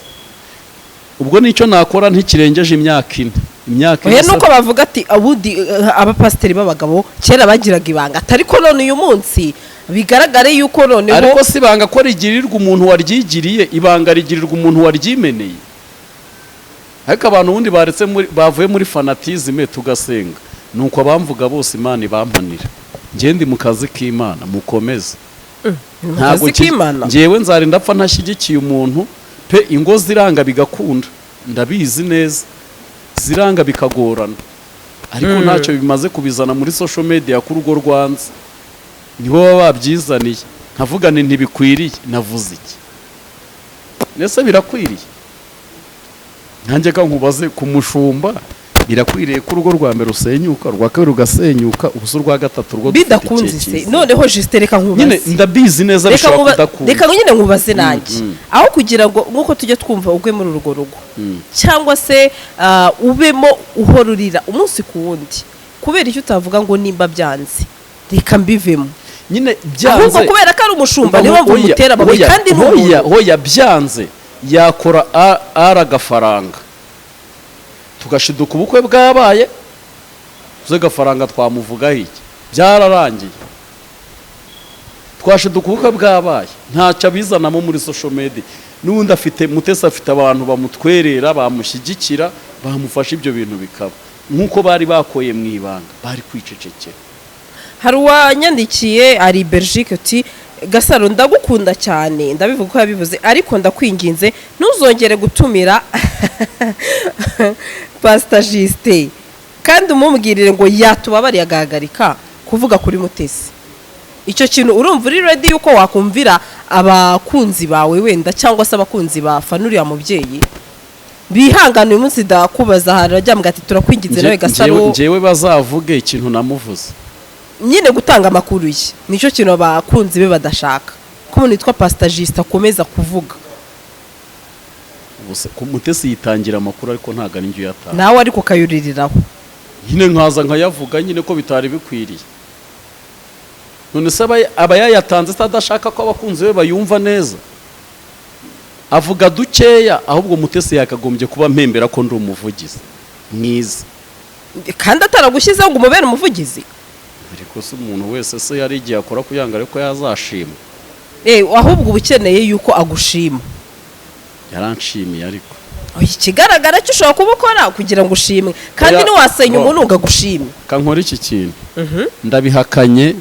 [SPEAKER 2] Ubwo nicyo nakora ntikirengeje imyaka 4, imyaka
[SPEAKER 1] Oya.
[SPEAKER 2] 4.
[SPEAKER 1] Nuko bavuga ati ubundi abapasiteri b'abagabo kera bagiraga ibanga, ariko none uyu munsi bigaragare yuko noneho
[SPEAKER 2] Ariko si ibanga ko rigirirwa umuntu waryigiriye? Ibanga rigirirwa umuntu waryimeneye. Ariko abantu ubundi baretse bavuye muri fanatisme tugasenga, nuko abamvuga bose Imana ibampanira. Njye ndi mu kazi k'Imana, mukomeze.
[SPEAKER 1] Mu kazi k'Imana.
[SPEAKER 2] Njyewe nzarinda apfa ntashyigikiye umuntu pe. Ingo ziranga bigakunda, ndabizi neza, ziranga bikagorana, ariko ntacyo bimaze kubizana muri social media ku rugo rwanze. Nibo baba babyizaniye, nkavuga nti ntibikwiriye. Navuze iki? Ese birakwiriye? Nanjye ka nkubaze, ku mushumba birakwiriye ko urugo rwa mbere rusenyuka, urwa kabiri rugasenyuka, ubu se urwa gatatu rwo dufite
[SPEAKER 1] Bidakunze
[SPEAKER 2] ikihe
[SPEAKER 1] se?
[SPEAKER 2] cyizere?
[SPEAKER 1] Noneho Justin, reka
[SPEAKER 2] Nyine
[SPEAKER 1] nkubaze.
[SPEAKER 2] ndabizi neza
[SPEAKER 1] Reka
[SPEAKER 2] bishobora kudakunda.
[SPEAKER 1] Reka nyine nkubaze nanjye. Aho kugira ngo nk'uko tujya twumva ugwe muri urwo rugo cyangwa se ubemo uhora urira umunsi ku wundi, kubera icyo utavuga ngo nimba byanze reka mbivemo?
[SPEAKER 2] Nyine
[SPEAKER 1] Ahubwo
[SPEAKER 2] byanze
[SPEAKER 1] kubera ko ari umushumba niyo mpamvu
[SPEAKER 2] Oya,
[SPEAKER 1] umutera amabuye,
[SPEAKER 2] oya,
[SPEAKER 1] kandi ni
[SPEAKER 2] oya,
[SPEAKER 1] umuntu.
[SPEAKER 2] Oya, byanze yakora ari agafaranga, tugashiduka ubukwe bwabaye. Uze agafaranga twamuvugaho iki? Byararangiye, twashiduka ubukwe bwabaye, ntacyo abizanamo muri social media. N'ubundi afite Mutesi, afite abantu bamutwerera, bamushyigikira, bamufasha ibyo bintu bikaba nk'uko bari bakoye mu ibanga, bari kwicecekera.
[SPEAKER 1] Hari uwanyandikiye ari Belgique uti: "Gasaro, ndagukunda cyane, ndabivuga ko yabivuze, ariko ndakwinginze ntuzongere gutumira Pastor Justin, kandi umubwirire ngo yatubabariye agahagarika kuvuga kuri Mutesi." Icyo kintu urumva uri ready yuko wakumvira abakunzi bawe wenda, cyangwa se abakunzi ba fanuriya mubyeyi bihangana? Uyu munsi ndakubaza, harajya ati: "Turakwinginze nawe Gasaro."
[SPEAKER 2] Njyewe bazavuge ikintu namuvuze.
[SPEAKER 1] Nyine gutanga amakuru ye nicyo kintu abakunzi be badashaka, ko umuntu witwa Pastor Justin akomeza kuvuga.
[SPEAKER 2] Ubuse ku Mutesi yitangira amakuru, ariko ntabwo ari njye uyatanga.
[SPEAKER 1] Nawe ariko ukayuririraho.
[SPEAKER 2] Nyine nkaza nkayavuga nyine ko bitari bikwiriye. None se aba yayatanze se adashaka ko abakunzi be bayumva neza? Avuga dukeya. Ahubwo Mutesi yakagombye kuba mpembera ko ndi umuvugizi mwiza.
[SPEAKER 1] Kandi ataragushyizeho ngo umubere umuvugizi.
[SPEAKER 2] Ariko se umuntu wese se yari igihe akora kugira ngo ariko yazashima?
[SPEAKER 1] Ahubwo uba ukeneye yuko agushima.
[SPEAKER 2] Yaranshimiye ariko.
[SPEAKER 1] Oya, ikigaragara cyo ushobora kuba ukora kugira ngo ushimwe, kandi
[SPEAKER 2] Oya,
[SPEAKER 1] ntiwasenya
[SPEAKER 2] bo.
[SPEAKER 1] umuntu ngo agushime.
[SPEAKER 2] Kankora iki kintu, ndabihakanye,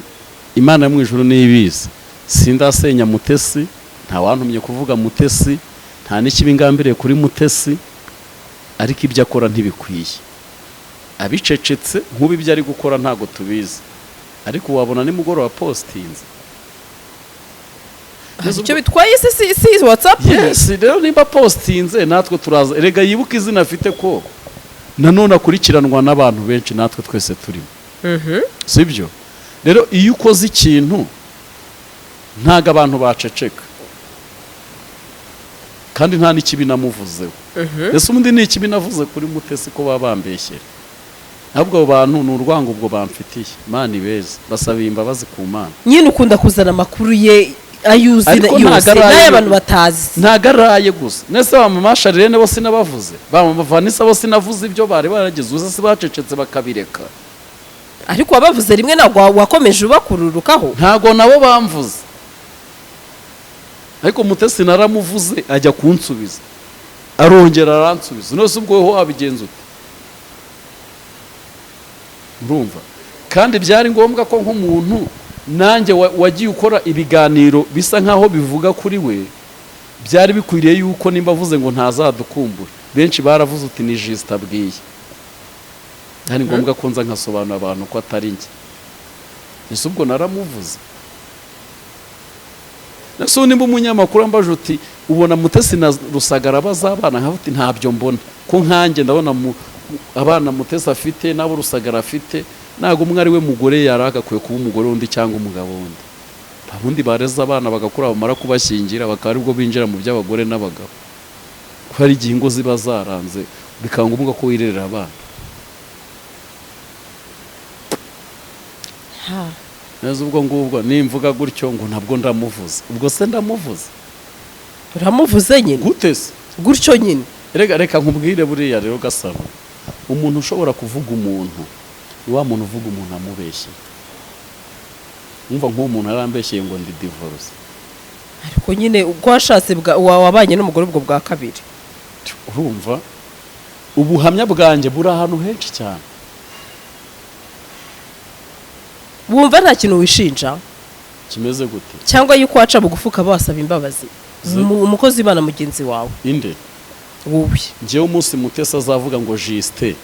[SPEAKER 2] Imana yo mu ijuru niyo ibizi. Sindasenya Mutesi, nta wantumye kuvuga Mutesi, nta n'ikibi ngambiriye kuri Mutesi, ariko ibyo akora ntibikwiye. Abicecetse nk'ubu ibyo ari gukora ntabwo tubizi, ariko wabona nimugoroba postinze.
[SPEAKER 1] Hari icyo bitwaye se? Si WhatsApp ye?
[SPEAKER 2] Yes, rero nimba postinze natwe turaza. Erega yibuke izina afite, ko nanone akurikiranwa n'abantu benshi, natwe twese turimo, sibyo? Rero iyo ukoze ikintu ntago abantu baceceka, kandi nta n'ikibi namuvuzeho. Ese ubundi ni ikibi navuze kuri Mutesi ko baba bambeshyera? Ahubwo abo bantu ni urwango ubwo bamfitiye. Imana ibeza, basabiye imbabazi ku Mana.
[SPEAKER 1] Nyine ukunda kuzana amakuru ye ayuzi
[SPEAKER 2] Ariko ntago
[SPEAKER 1] yose
[SPEAKER 2] ari ayo.
[SPEAKER 1] n'ay'abantu batazi.
[SPEAKER 2] Ntago araye gusa. Nese ba mama Charlene bo sinabavuze? Ba mama Vanessa bo sinavuze ibyo bari baragize? Uze si bacecetse bakabireka?
[SPEAKER 1] Ariko wabavuze rimwe, ntabwo wakomeje ubakururukaho.
[SPEAKER 2] Ntago nabo bamvuze, ariko Mutesi naramuvuze, ajya kunsubiza, arongera aransubiza. None se ubwo wowe wabigenza ute? Urumva kandi byari ngombwa ko nk'umuntu nanjye wagiye ukora ibiganiro bisa nkaho bivuga kuri we, byari bikwiriye yuko nimba avuze ngo ntazadukumbura, benshi baravuze uti: "Ni Justin abwiye." Byari ngombwa ko nza nkasobanurira abantu ko atari njye. Ese ubwo naramuvuze? Ese ubu nimba umunyamakuru ambaje uti: "Ubona Mutesi na Rusagara bazabana?" Nkavuga uti: "Ntabyo mbona, ko nkanjye ndabona abana Mutesi afite n'abo Rusagara afite, ntabwo umwe ari we mugore yari agakwiye kuba umugore w'undi cyangwa umugabo w'undi." Abundi bareze abana bagakura, bamara kubashyingira bakaba aribwo binjira mu by'abagore n'abagabo, ko hari igihe ingo ziba zaranze bikaba ngombwa ko wirerera abana. Neza ubwo ngubwo nimvuga gutyo ngo ntabwo ndamuvuze, ubwo se ndamuvuze?
[SPEAKER 1] Uramuvuze nyine.
[SPEAKER 2] Gute se?
[SPEAKER 1] Gutyo nyine.
[SPEAKER 2] Reka reka nkubwire, buriya rero Gasaro, umuntu ushobora kuvuga umuntu ni wa muntu uvuga umuntu amubeshye. Wumva nk'uwo muntu arambeshyeye ngo ndi divorce.
[SPEAKER 1] Ariko nyine ubwo washatse wabanye n'umugore ubwo bwa kabiri.
[SPEAKER 2] Urumva ubuhamya bwanjye buri ahantu henshi cyane.
[SPEAKER 1] Wumva nta kintu wishinja?
[SPEAKER 2] Kimeze gute?
[SPEAKER 1] Cyangwa yuko waca bugufi ukaba wasaba imbabazi umukozi w'Imana mugenzi wawe.
[SPEAKER 2] Inde?
[SPEAKER 1] Wowe.
[SPEAKER 2] Njyewe umunsi Mutesi azavuga ngo: "Justin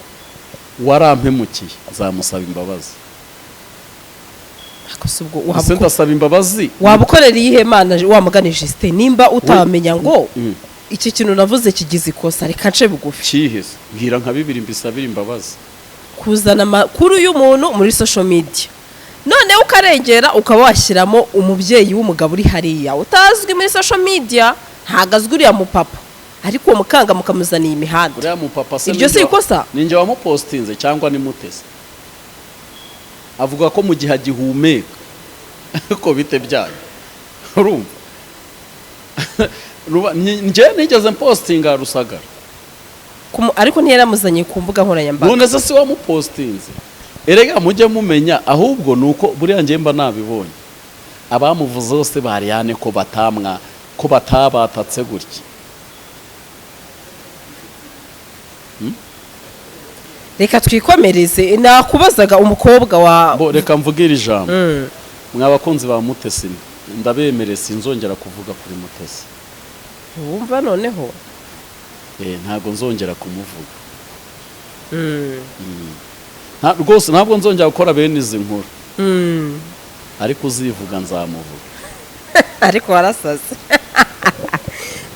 [SPEAKER 2] warampemukiye," nzamusaba imbabazi.
[SPEAKER 1] Ariko si ubwo
[SPEAKER 2] Ese ndasaba imbabazi?
[SPEAKER 1] Waba ukorera iyihe Mana wa mugani Justin, nimba utamenya ngo iki kintu navuze kigize ikosa, reka nce bugufi?
[SPEAKER 2] Kihese mbwira nka bibiri mbisabire imbabazi.
[SPEAKER 1] Kuzana amakuru y'umuntu muri social media, noneho ukarengera ukaba washyiramo umubyeyi w'umugabo uri hariya utazwi muri social media, ntabwo azwi uriya mupapa, ariko uwo mukanga mukamuzaniye imihanda.
[SPEAKER 2] Uriya mupapa se
[SPEAKER 1] Iryo si ikosa?
[SPEAKER 2] Ninjye wamupostinze cyangwa ni Mutesi? Avuga ko mu gihe agihumeka, ariko bite byanyu? Urumva njye nigeze mpostinga Rusagara?
[SPEAKER 1] Ariko ntiyaramuzanye ku mbuga nkoranyambaga.
[SPEAKER 2] None se si wamupostinze? Erega mujye mumenya, ahubwo ni uko buriya njye mba nabibonye, abamuvuze bose bariyane ko batamwa ko batabatatse gutya.
[SPEAKER 1] Reka twikomereze, nakubazaga umukobwa wa
[SPEAKER 2] Bo, reka mvuge iri jambo. Mwa bakunzi ba Mutesi, ndabemere, sinzongera kuvuga kuri Mutesi.
[SPEAKER 1] Wumva noneho.
[SPEAKER 2] Ntabwo nzongera kumuvuga. Rwose ntabwo nzongera gukora bene izi nkuru, ariko uzivuga nzamuvuga.
[SPEAKER 1] Ariko warasaze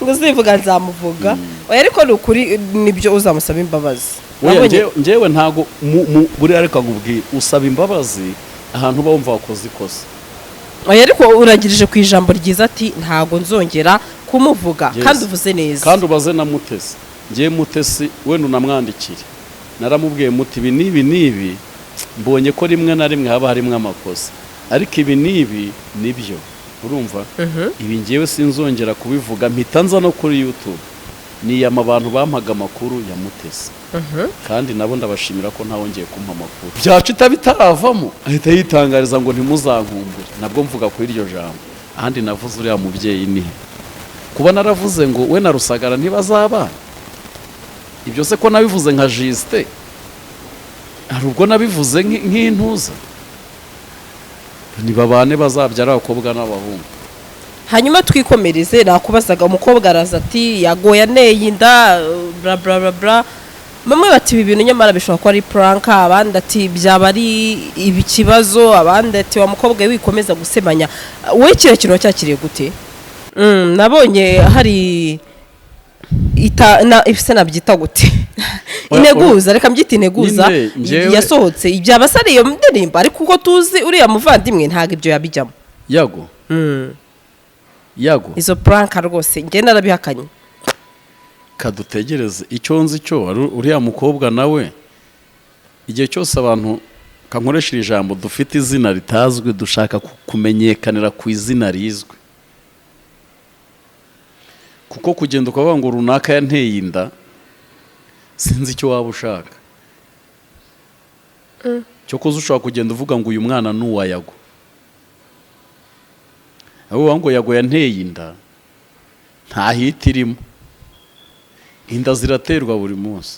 [SPEAKER 1] ngo uzivuga nzamuvuga. Oya, ariko ni ukuri nibyo, uzamusaba imbabazi.
[SPEAKER 2] Oya, njyewe ntabwo buriya, reka nkubwire, usaba imbabazi ahantu uba wumva wakoze ikosa.
[SPEAKER 1] Oya, ariko urangirije ku ijambo ryiza ati ntabwo nzongera kumuvuga.
[SPEAKER 2] Yes.
[SPEAKER 1] Kandi uvuze neza.
[SPEAKER 2] Kandi ubaze na Mutesi. Njyewe Mutesi wenda unamwandikire, naramubwiye muti ibi n'ibi n'ibi mbonye ko rimwe na rimwe haba harimo amakosa, ariko ibi n'ibi nibyo, urumva, ibi ngewe sinzongera kubivuga. Mpita nza no kuri YouTube niyama abantu bampaga amakuru ya Mutesi, kandi nabo ndabashimira ko ntawongeye kumpa amakuru. Byaca bitaravamo ahita yitangariza ngo ntimuzankumbure. Nabwo mvuga kuri iryo jambo. Ahandi navuze uriya mubyeyi ni he? Kuba naravuze ngo we na Rusagara ntibazabana, ibyo se ko nabivuze nka Justin, hari ubwo nabivuze nk'intuza? Ntibabane, bazabyara abakobwa n'abahungu.
[SPEAKER 1] Hanyuma twikomereze, nakubazaga umukobwa araza ati yagoye aneye inda, bla bla bla bla. Bamwe bati ibi bintu nyamara bishobora kuba ari prank, abandi ati byaba ari ikibazo, abandi ati wa mukobwa we wikomeza gusemanya. Wowe kiriya kintu wacyakiriye gute? Nabonye hari ita na ese nabyita gute?
[SPEAKER 2] Oya,
[SPEAKER 1] Integuza, reka mbyite integuza.
[SPEAKER 2] Nyine,
[SPEAKER 1] Yasohotse byaba se ari iyo ndirimbo? Ariko uko tuzi uriya muvandimwe ntabwo ibyo yabijyamo.
[SPEAKER 2] Yago, Yago.
[SPEAKER 1] Izo prank rwose njye narabihakanye.
[SPEAKER 2] Kadutegereze. Icyo nzi cyo uriya mukobwa nawe, igihe cyose abantu, kankoresha iri jambo, dufite izina ritazwi, dushaka kumenyekanira ku izina rizwi, kuko kugenda ukavuga ngo runaka yanteye inda, sinzi icyo waba ushaka. Cyokoze ushobora kugenda uvuga ngo uyu mwana ni uwa Yago, aho uvuga ngo Yago yanteye inda, nta hit irimo. Inda ziraterwa buri munsi.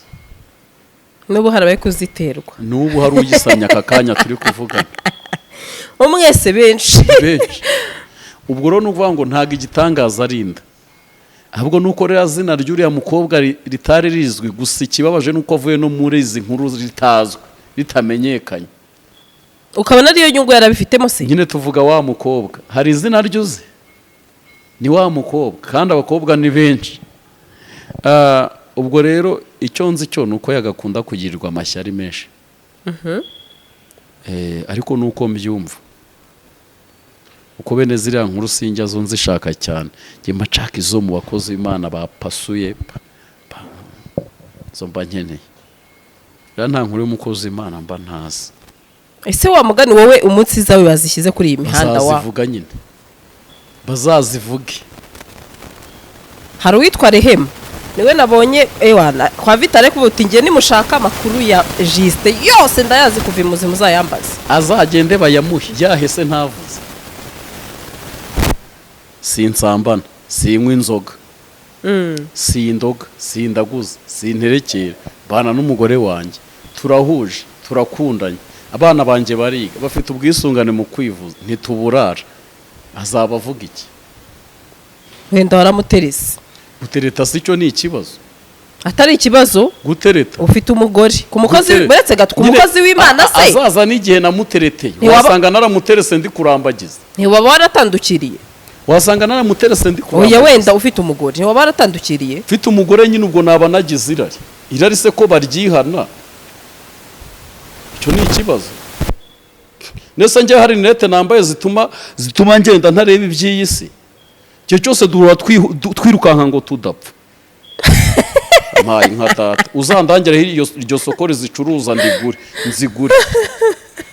[SPEAKER 1] N'ubu hari abari kuziterwa.
[SPEAKER 2] N'ubu hari ugisamya aka kanya turi kuvugana.
[SPEAKER 1] Mwese benshi.
[SPEAKER 2] Benshi. Ubwo rero ni ukuvuga ngo ntabwo igitangaza ari inda, ahubwo ni uko ririya zina ry'uriya mukobwa ritari rizwi. Gusa ikibabaje ni uko avuye no muri izi nkuru ritazwi, ritamenyekanye.
[SPEAKER 1] Ukabona ariyo nyungu yarabifitemo se.
[SPEAKER 2] Nyine tuvuga wa mukobwa, hari izina ryuzi, ni wa mukobwa, kandi abakobwa ni benshi. Ubwo rero icyo nzi cyo ni uko yagakunda kugirirwa amashyari menshi. Ariko nuko mbyumva, uko bene ziriya nkuru sinjya zo nzishaka cyane. Njye mba nshaka izo mu bakozi b'Imana bapasuye, zo mba nkeneye. Rero nta nkuru y'umukozi w'Imana mba ntazi.
[SPEAKER 1] Ese wa mugani wowe umunsi zawe bazishyize kuri iyi mihanda wa
[SPEAKER 2] Bazazivuga nyine, bazazivuge.
[SPEAKER 1] Hari uwitwa Rehema, niwe nabonye ewana kwa Vitale kuvuga uti njye nimushaka amakuru ya Justin yose ndayazi kuva imuzi muzayambaze.
[SPEAKER 2] Azagende bayamuhe. Yahese ntavuze. Sinsambana, sinywa inzoga, sindoga, sindaguza, sinterekera, bana n'umugore wanjye turahuje, turakundanye, abana banjye bariga, bafite ubwisungane mu kwivuza, ntituburara. Azaba avuga iki?
[SPEAKER 1] Wenda waramuterese.
[SPEAKER 2] Gutereta si cyo ni ikibazo?
[SPEAKER 1] Atari ikibazo.
[SPEAKER 2] Gutereta.
[SPEAKER 1] Ufite umugore ku mukozi.
[SPEAKER 2] Gutereta.
[SPEAKER 1] Uretse gato, ku
[SPEAKER 2] Nyine,
[SPEAKER 1] mukozi w'Imana se.
[SPEAKER 2] Azaza n'igihe namutereteye. Wasanga naramuterese ndi kurambagiza.
[SPEAKER 1] Ntiwaba waratandukiriye?
[SPEAKER 2] Wasanga naramuterese ndi
[SPEAKER 1] Oya.
[SPEAKER 2] kurambagiza.
[SPEAKER 1] Wenda ufite umugore, ntiwaba waratandukiriye?
[SPEAKER 2] Mfite umugore nyine, ubwo naba nagize irari. Irari se ko baryihana, icyo ni ikibazo? Ndetse njye hari lunettes nambaye zituma ngenda ntareba iby'iyi si. Igihe cyose duhora twirukanka ngo tudapfa. Mpaye nka data, uzandangire iryo soko rizicuruza ndigure, nzigure.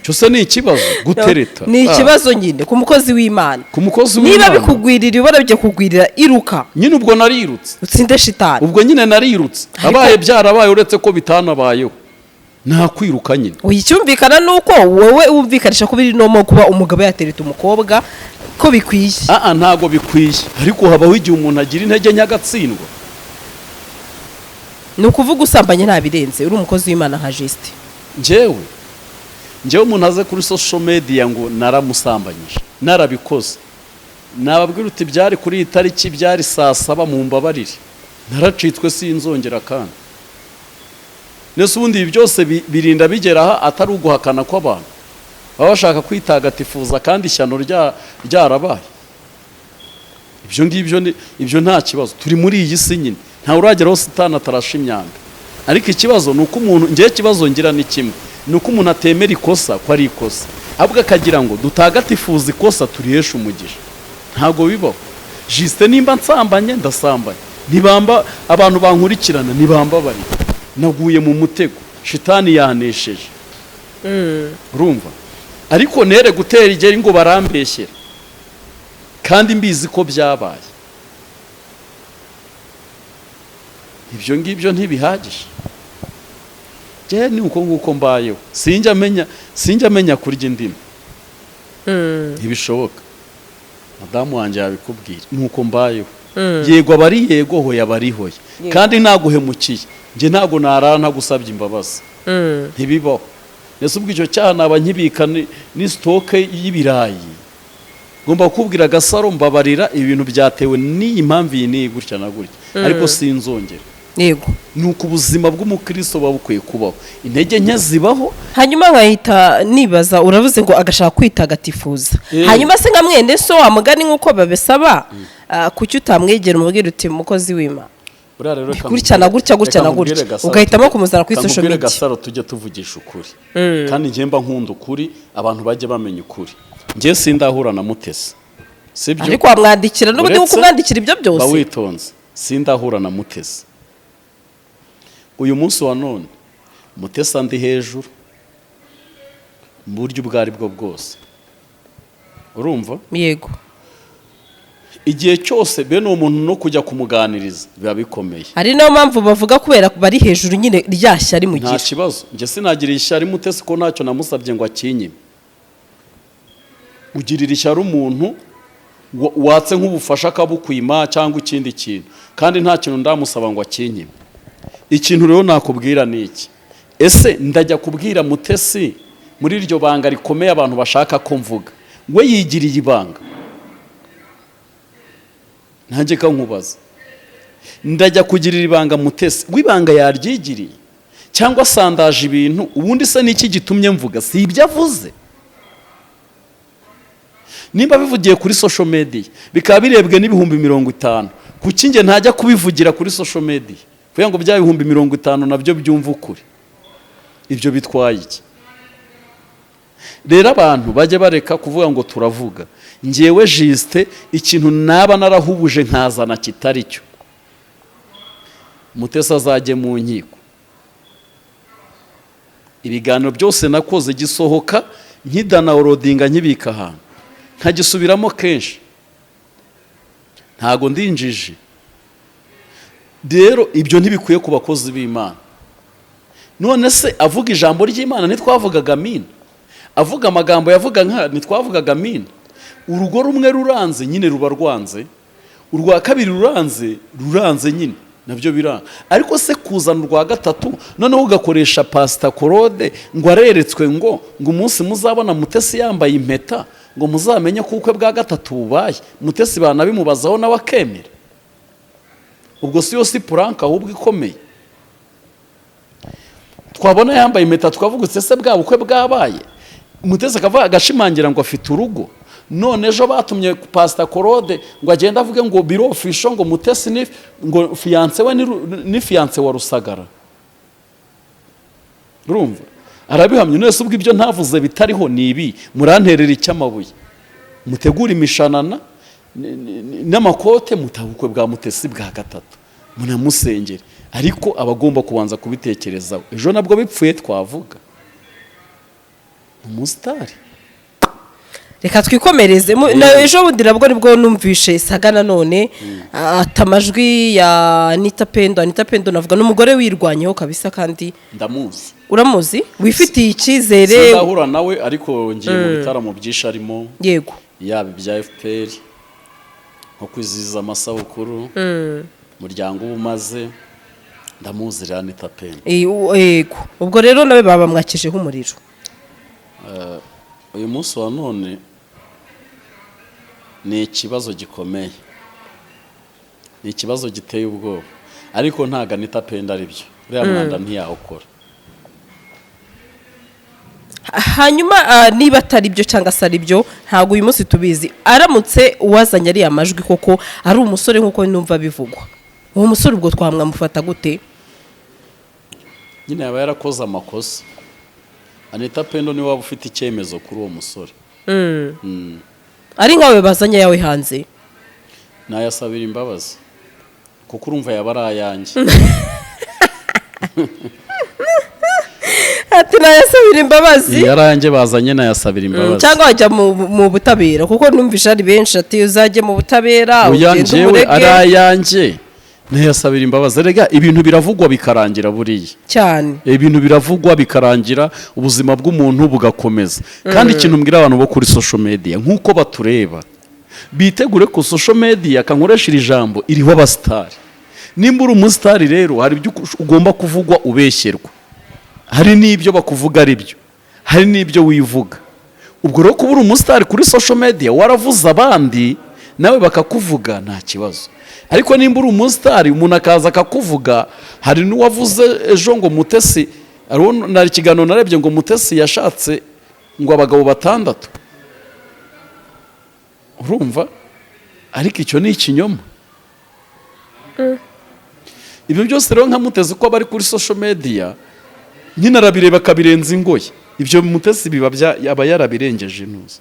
[SPEAKER 2] Icyo se ni ikibazo, gutereta?
[SPEAKER 1] Ni ikibazo nyine ku mukozi w'Imana.
[SPEAKER 2] Ku mukozi
[SPEAKER 1] Niba
[SPEAKER 2] w'Imana.
[SPEAKER 1] bikugwirira, ubona bijya kugwirira, iruka.
[SPEAKER 2] Nyine ubwo narirutse.
[SPEAKER 1] Utsinde shitani.
[SPEAKER 2] Ubwo nyine narirutse. Abaye byarabaye, uretse ko bitanabayeho, ntakwiruka nyine.
[SPEAKER 1] Oya, icyumvikana ni uko wowe wumvikanisha ko biri normal kuba umugabo yatereta umukobwa, ko bikwiye.
[SPEAKER 2] Aa, ntago bikwiye, ariko habaho igihe umuntu agira intege nke agatsindwa.
[SPEAKER 1] Ni ukuvuga usambanye nta birenze, uri umukozi w'Imana nka Justin?
[SPEAKER 2] Njyewe umuntu aze kuri social media ngo naramusambanyije, narabikoze, nababwira uti byari kuri iyi tariki, byari saa 7, mu mbabarire, naracitswe, sinzongera. Kandi nese ubundi ibi byose birinda bigera aha atari uguhakana kw'abantu baba bashaka kwitagatifuza kandi ishyano ryarabaye? Ibyo ngibyo ibyo nta kibazo. Turi muri iyi si nyine, ntawe urageraho Sitani atarasha imyanda. Ariko ikibazo ni uko umuntu, ngewe ikibazo ngira ni kimwe, ni uko umuntu atemera ikosa ko ari ikosa, ahubwo akagira ngo dutagatifuze ikosa, turiheshe umugisha. Ntabwo bibaho. Justin, nimba nsambanye, ndasambanye, ntibamba abantu bankurikirana, ntibambabarire, naguye mu mutego, shitani yanesheje, urumva? Ariko nere gutera igeri ngo barambeshyera kandi mbizi ko byabaye. Ibyo ngibyo ntibihagije. Njyewe ni uko nguko mbayeho, sinjya amenya kurya indimi, ntibishoboka. Madamu wanjye yabikubwira, ni uko mbayeho. Yego aba ari yego, hoya aba ari hoya. Kandi ntaguhemukiye, njye ntabwo narara ntagusabye imbabazi, ntibibaho. Ese ubwo icyo cyaha naba nkibika ni stock y'ibirayi? Ngomba kukubwira: "Gasaro, mbabarira, ibintu byatewe n'iyi mpamvu iyi n'iyi, gutya na gutya, ariko sinzongera." Ni uko ubuzima bw'umukristo buba bukwiye kubaho. Intege nke zibaho.
[SPEAKER 1] Hanyuma nkahita nibaza, uravuze ngo agashaka kwitagatifuza. Hanyuma se nka mwene so, wa mugani nk'uko babisaba, kuki utamwegera umubwira uti: "Mukozi w'Imana,
[SPEAKER 2] Buriya rero reka
[SPEAKER 1] gutya na gutya, gutya
[SPEAKER 2] reka
[SPEAKER 1] na
[SPEAKER 2] nkubwire
[SPEAKER 1] gutya,"
[SPEAKER 2] Gasaro,
[SPEAKER 1] ugahitamo kumuzana kuri
[SPEAKER 2] reka
[SPEAKER 1] social
[SPEAKER 2] nkubwire
[SPEAKER 1] media?
[SPEAKER 2] Gasaro, tujye tuvugisha ukuri, kandi njye mba nkunda ukuri, abantu bajye bamenya ukuri. Njye sindahura na Mutesi, sibyo?
[SPEAKER 1] Ariko wamwandikira n'ubundi,
[SPEAKER 2] Uretse-
[SPEAKER 1] nkuko umwandikira ibyo
[SPEAKER 2] Ba
[SPEAKER 1] byose.
[SPEAKER 2] witonze, sindahura na Mutesi. Uyu munsi wa none Mutesi andi hejuru mu buryo ubwo ari bwo bwose, urumva?
[SPEAKER 1] Yego.
[SPEAKER 2] Igihe cyose bene uwo muntu no kujya kumuganiriza biba bikomeye.
[SPEAKER 1] Ari nayo mpamvu bavuga kubera bari hejuru nyine, rya shyari
[SPEAKER 2] Nta
[SPEAKER 1] mugira.
[SPEAKER 2] kibazo, njye sinagira ishyari Mutesi ko ntacyo namusabye ngo akinyime. Ugirira ishyari umuntu watse nk'ubufasha akabukwima cyangwa ikindi kintu, kandi nta kintu ndamusaba ngo akinyime. Ikintu rero nakubwira ni iki: ese ndajya kubwira Mutesi muri iryo banga rikomeye abantu bashaka ko mvuga, we yigiriye ibanga? Ntange kankubaza, ndajya kugirira ibanga Mutesi, w'ibanga yaryigiriye cyangwa asandaje ibintu? Ubundi se niki gitumye mvuga? Si ibyo avuze? Nimba bivugiye kuri social media bikaba birebwe n'50,000, kuki njye ntajya kubivugira kuri social media kugira ngo bya 50,000 nabyo byumve ukuri? Ibyo bitwaye iki? Rero abantu bajye bareka kuvuga ngo turavuga. Ngewe Justin, ikintu naba narahubuje nkazana kitari cyo, Mutesi azajye mu nkiko. Ibiganiro byose nakoze gisohoka, nkidownloadinga, nkibika ahantu, nkagisubiramo kenshi. Ntago ndinjije. Rero ibyo ntibikwiye ku bakozi b'Imana. None se avuga ijambo ry'Imana ntitwavugaga amina? Avuga amagambo yavuga nka ntitwavugaga amina? Urugo rumwe ruranze nyine ruba rwanze, urwa kabiri ruranze, ruranze nyine nabyo biranga. Ariko se kuzana urwa gatatu, noneho ugakoresha Pasita Claude ngo areretswe, ngo umunsi muzabona Mutesi yambaye impeta ngo muzamenye ko ubukwe bwa gatatu bubaye, Mutesi banabimubazaho nawe akemera, ubwo si yo si prank ahubwo ikomeye? Twabona yambaye impeta tukavuga uti: "Ese bwa bukwe bwabaye?" Mutesi akavuga, agashimangira ngo afite urugo. None ejo batumye Pasita Claude ngo agende avuge ngo biri official, ngo Mutesi ni ngo fiancé we, ni fiancé wa Rusagara. Urumva arabihamya. None se ubwo ibyo ntavuze bitariho ni ibi? Muranterera icy'amabuye, mutegure imishanana n'amakote, mutaha ubukwe bwa Mutesi bwa gatatu, munamusengere. Ariko aba agomba kubanza kubitekerezaho. Ejo nabwo bipfuye twavuga umusitari.
[SPEAKER 1] Reka twikomereze. Ejo bundi nabwo nibwo numvishe saga nanone, ata amajwi ya Anita Pendo. Anita Pendo navuga ni umugore wirwanyeho kabisa kandi.
[SPEAKER 2] Ndamuzi.
[SPEAKER 1] Uramuzi, wifitiye icyizere.
[SPEAKER 2] Sindahura nawe, ariko ngiye mu bitaramo byinshi arimo, yaba ibya FPR nko kwizihiza amasabukuru, umuryango uba umaze. Ndamuzi rero Anita Pendo.
[SPEAKER 1] Yego, ubwo rero nawe baba bamwakijeho umuriro.
[SPEAKER 2] Uyu munsi wa none ni ikibazo gikomeye, ni ikibazo giteye ubwoba, ariko ntabwo Anita Pendo ari byo, uriya mwanda ntiyawukora.
[SPEAKER 1] Hanyuma niba atari byo cyangwa se ari byo, ntabwo uyu munsi tubizi. Aramutse uwazanye ariya majwi koko ari umusore nk'uko numva bivugwa, uwo musore ubwo twamwamufata gute?
[SPEAKER 2] Nyine yaba yarakoze amakosa. Anita Pendo niwe waba ufite icyemezo kuri uwo musore.
[SPEAKER 1] Ari nkawe bazanye yawe hanze?
[SPEAKER 2] Nayasabira imbabazi, kuko urumva yaba ari ayanjye.
[SPEAKER 1] Ati nayasabira imbabazi.
[SPEAKER 2] Iyo ari ayanjye bazanye, nayasabira imbabazi.
[SPEAKER 1] Cyangwa wajya mu butabera, kuko numvishe ari benshi ati uzajye mu butabera,
[SPEAKER 2] Oya,
[SPEAKER 1] ugende
[SPEAKER 2] njyewe
[SPEAKER 1] umurege.
[SPEAKER 2] Ari ayanjye ntiyasabira imbabazi. Erega ibintu biravugwa bikarangira buriya.
[SPEAKER 1] Cyane.
[SPEAKER 2] Ibintu biravugwa bikarangira, ubuzima bw'umuntu bugakomeza. Kandi ikintu mbwira abantu bo kuri social media, nk'uko batureba, bitegure ko social media, kankoresha iri jambo, iriho abasitari. Nimba uri umusitari rero, hari ibyo ugomba kuvugwa ubeshyerwa, hari n'ibyo bakuvuga ari byo, hari n'ibyo wivuga. Ubwo rero kuba uri umusitari kuri social media, waravuze abandi nawe bakakuvuga, nta kibazo. Ariko nimba uri umusitari, umuntu akaza akakuvuga, hari n'uwavuze ejo ngo Mutesi, hariho na ikiganiro narebye ngo Mutesi yashatse ngo abagabo batandatu, urumva? Ariko icyo ni ikinyoma. Ibyo byose rero, nka Mutesi uko aba ari kuri social media nyine, arabireba akabirenza ingoyi. Ibyo Mutesi biba aba yarabirengeje intuza.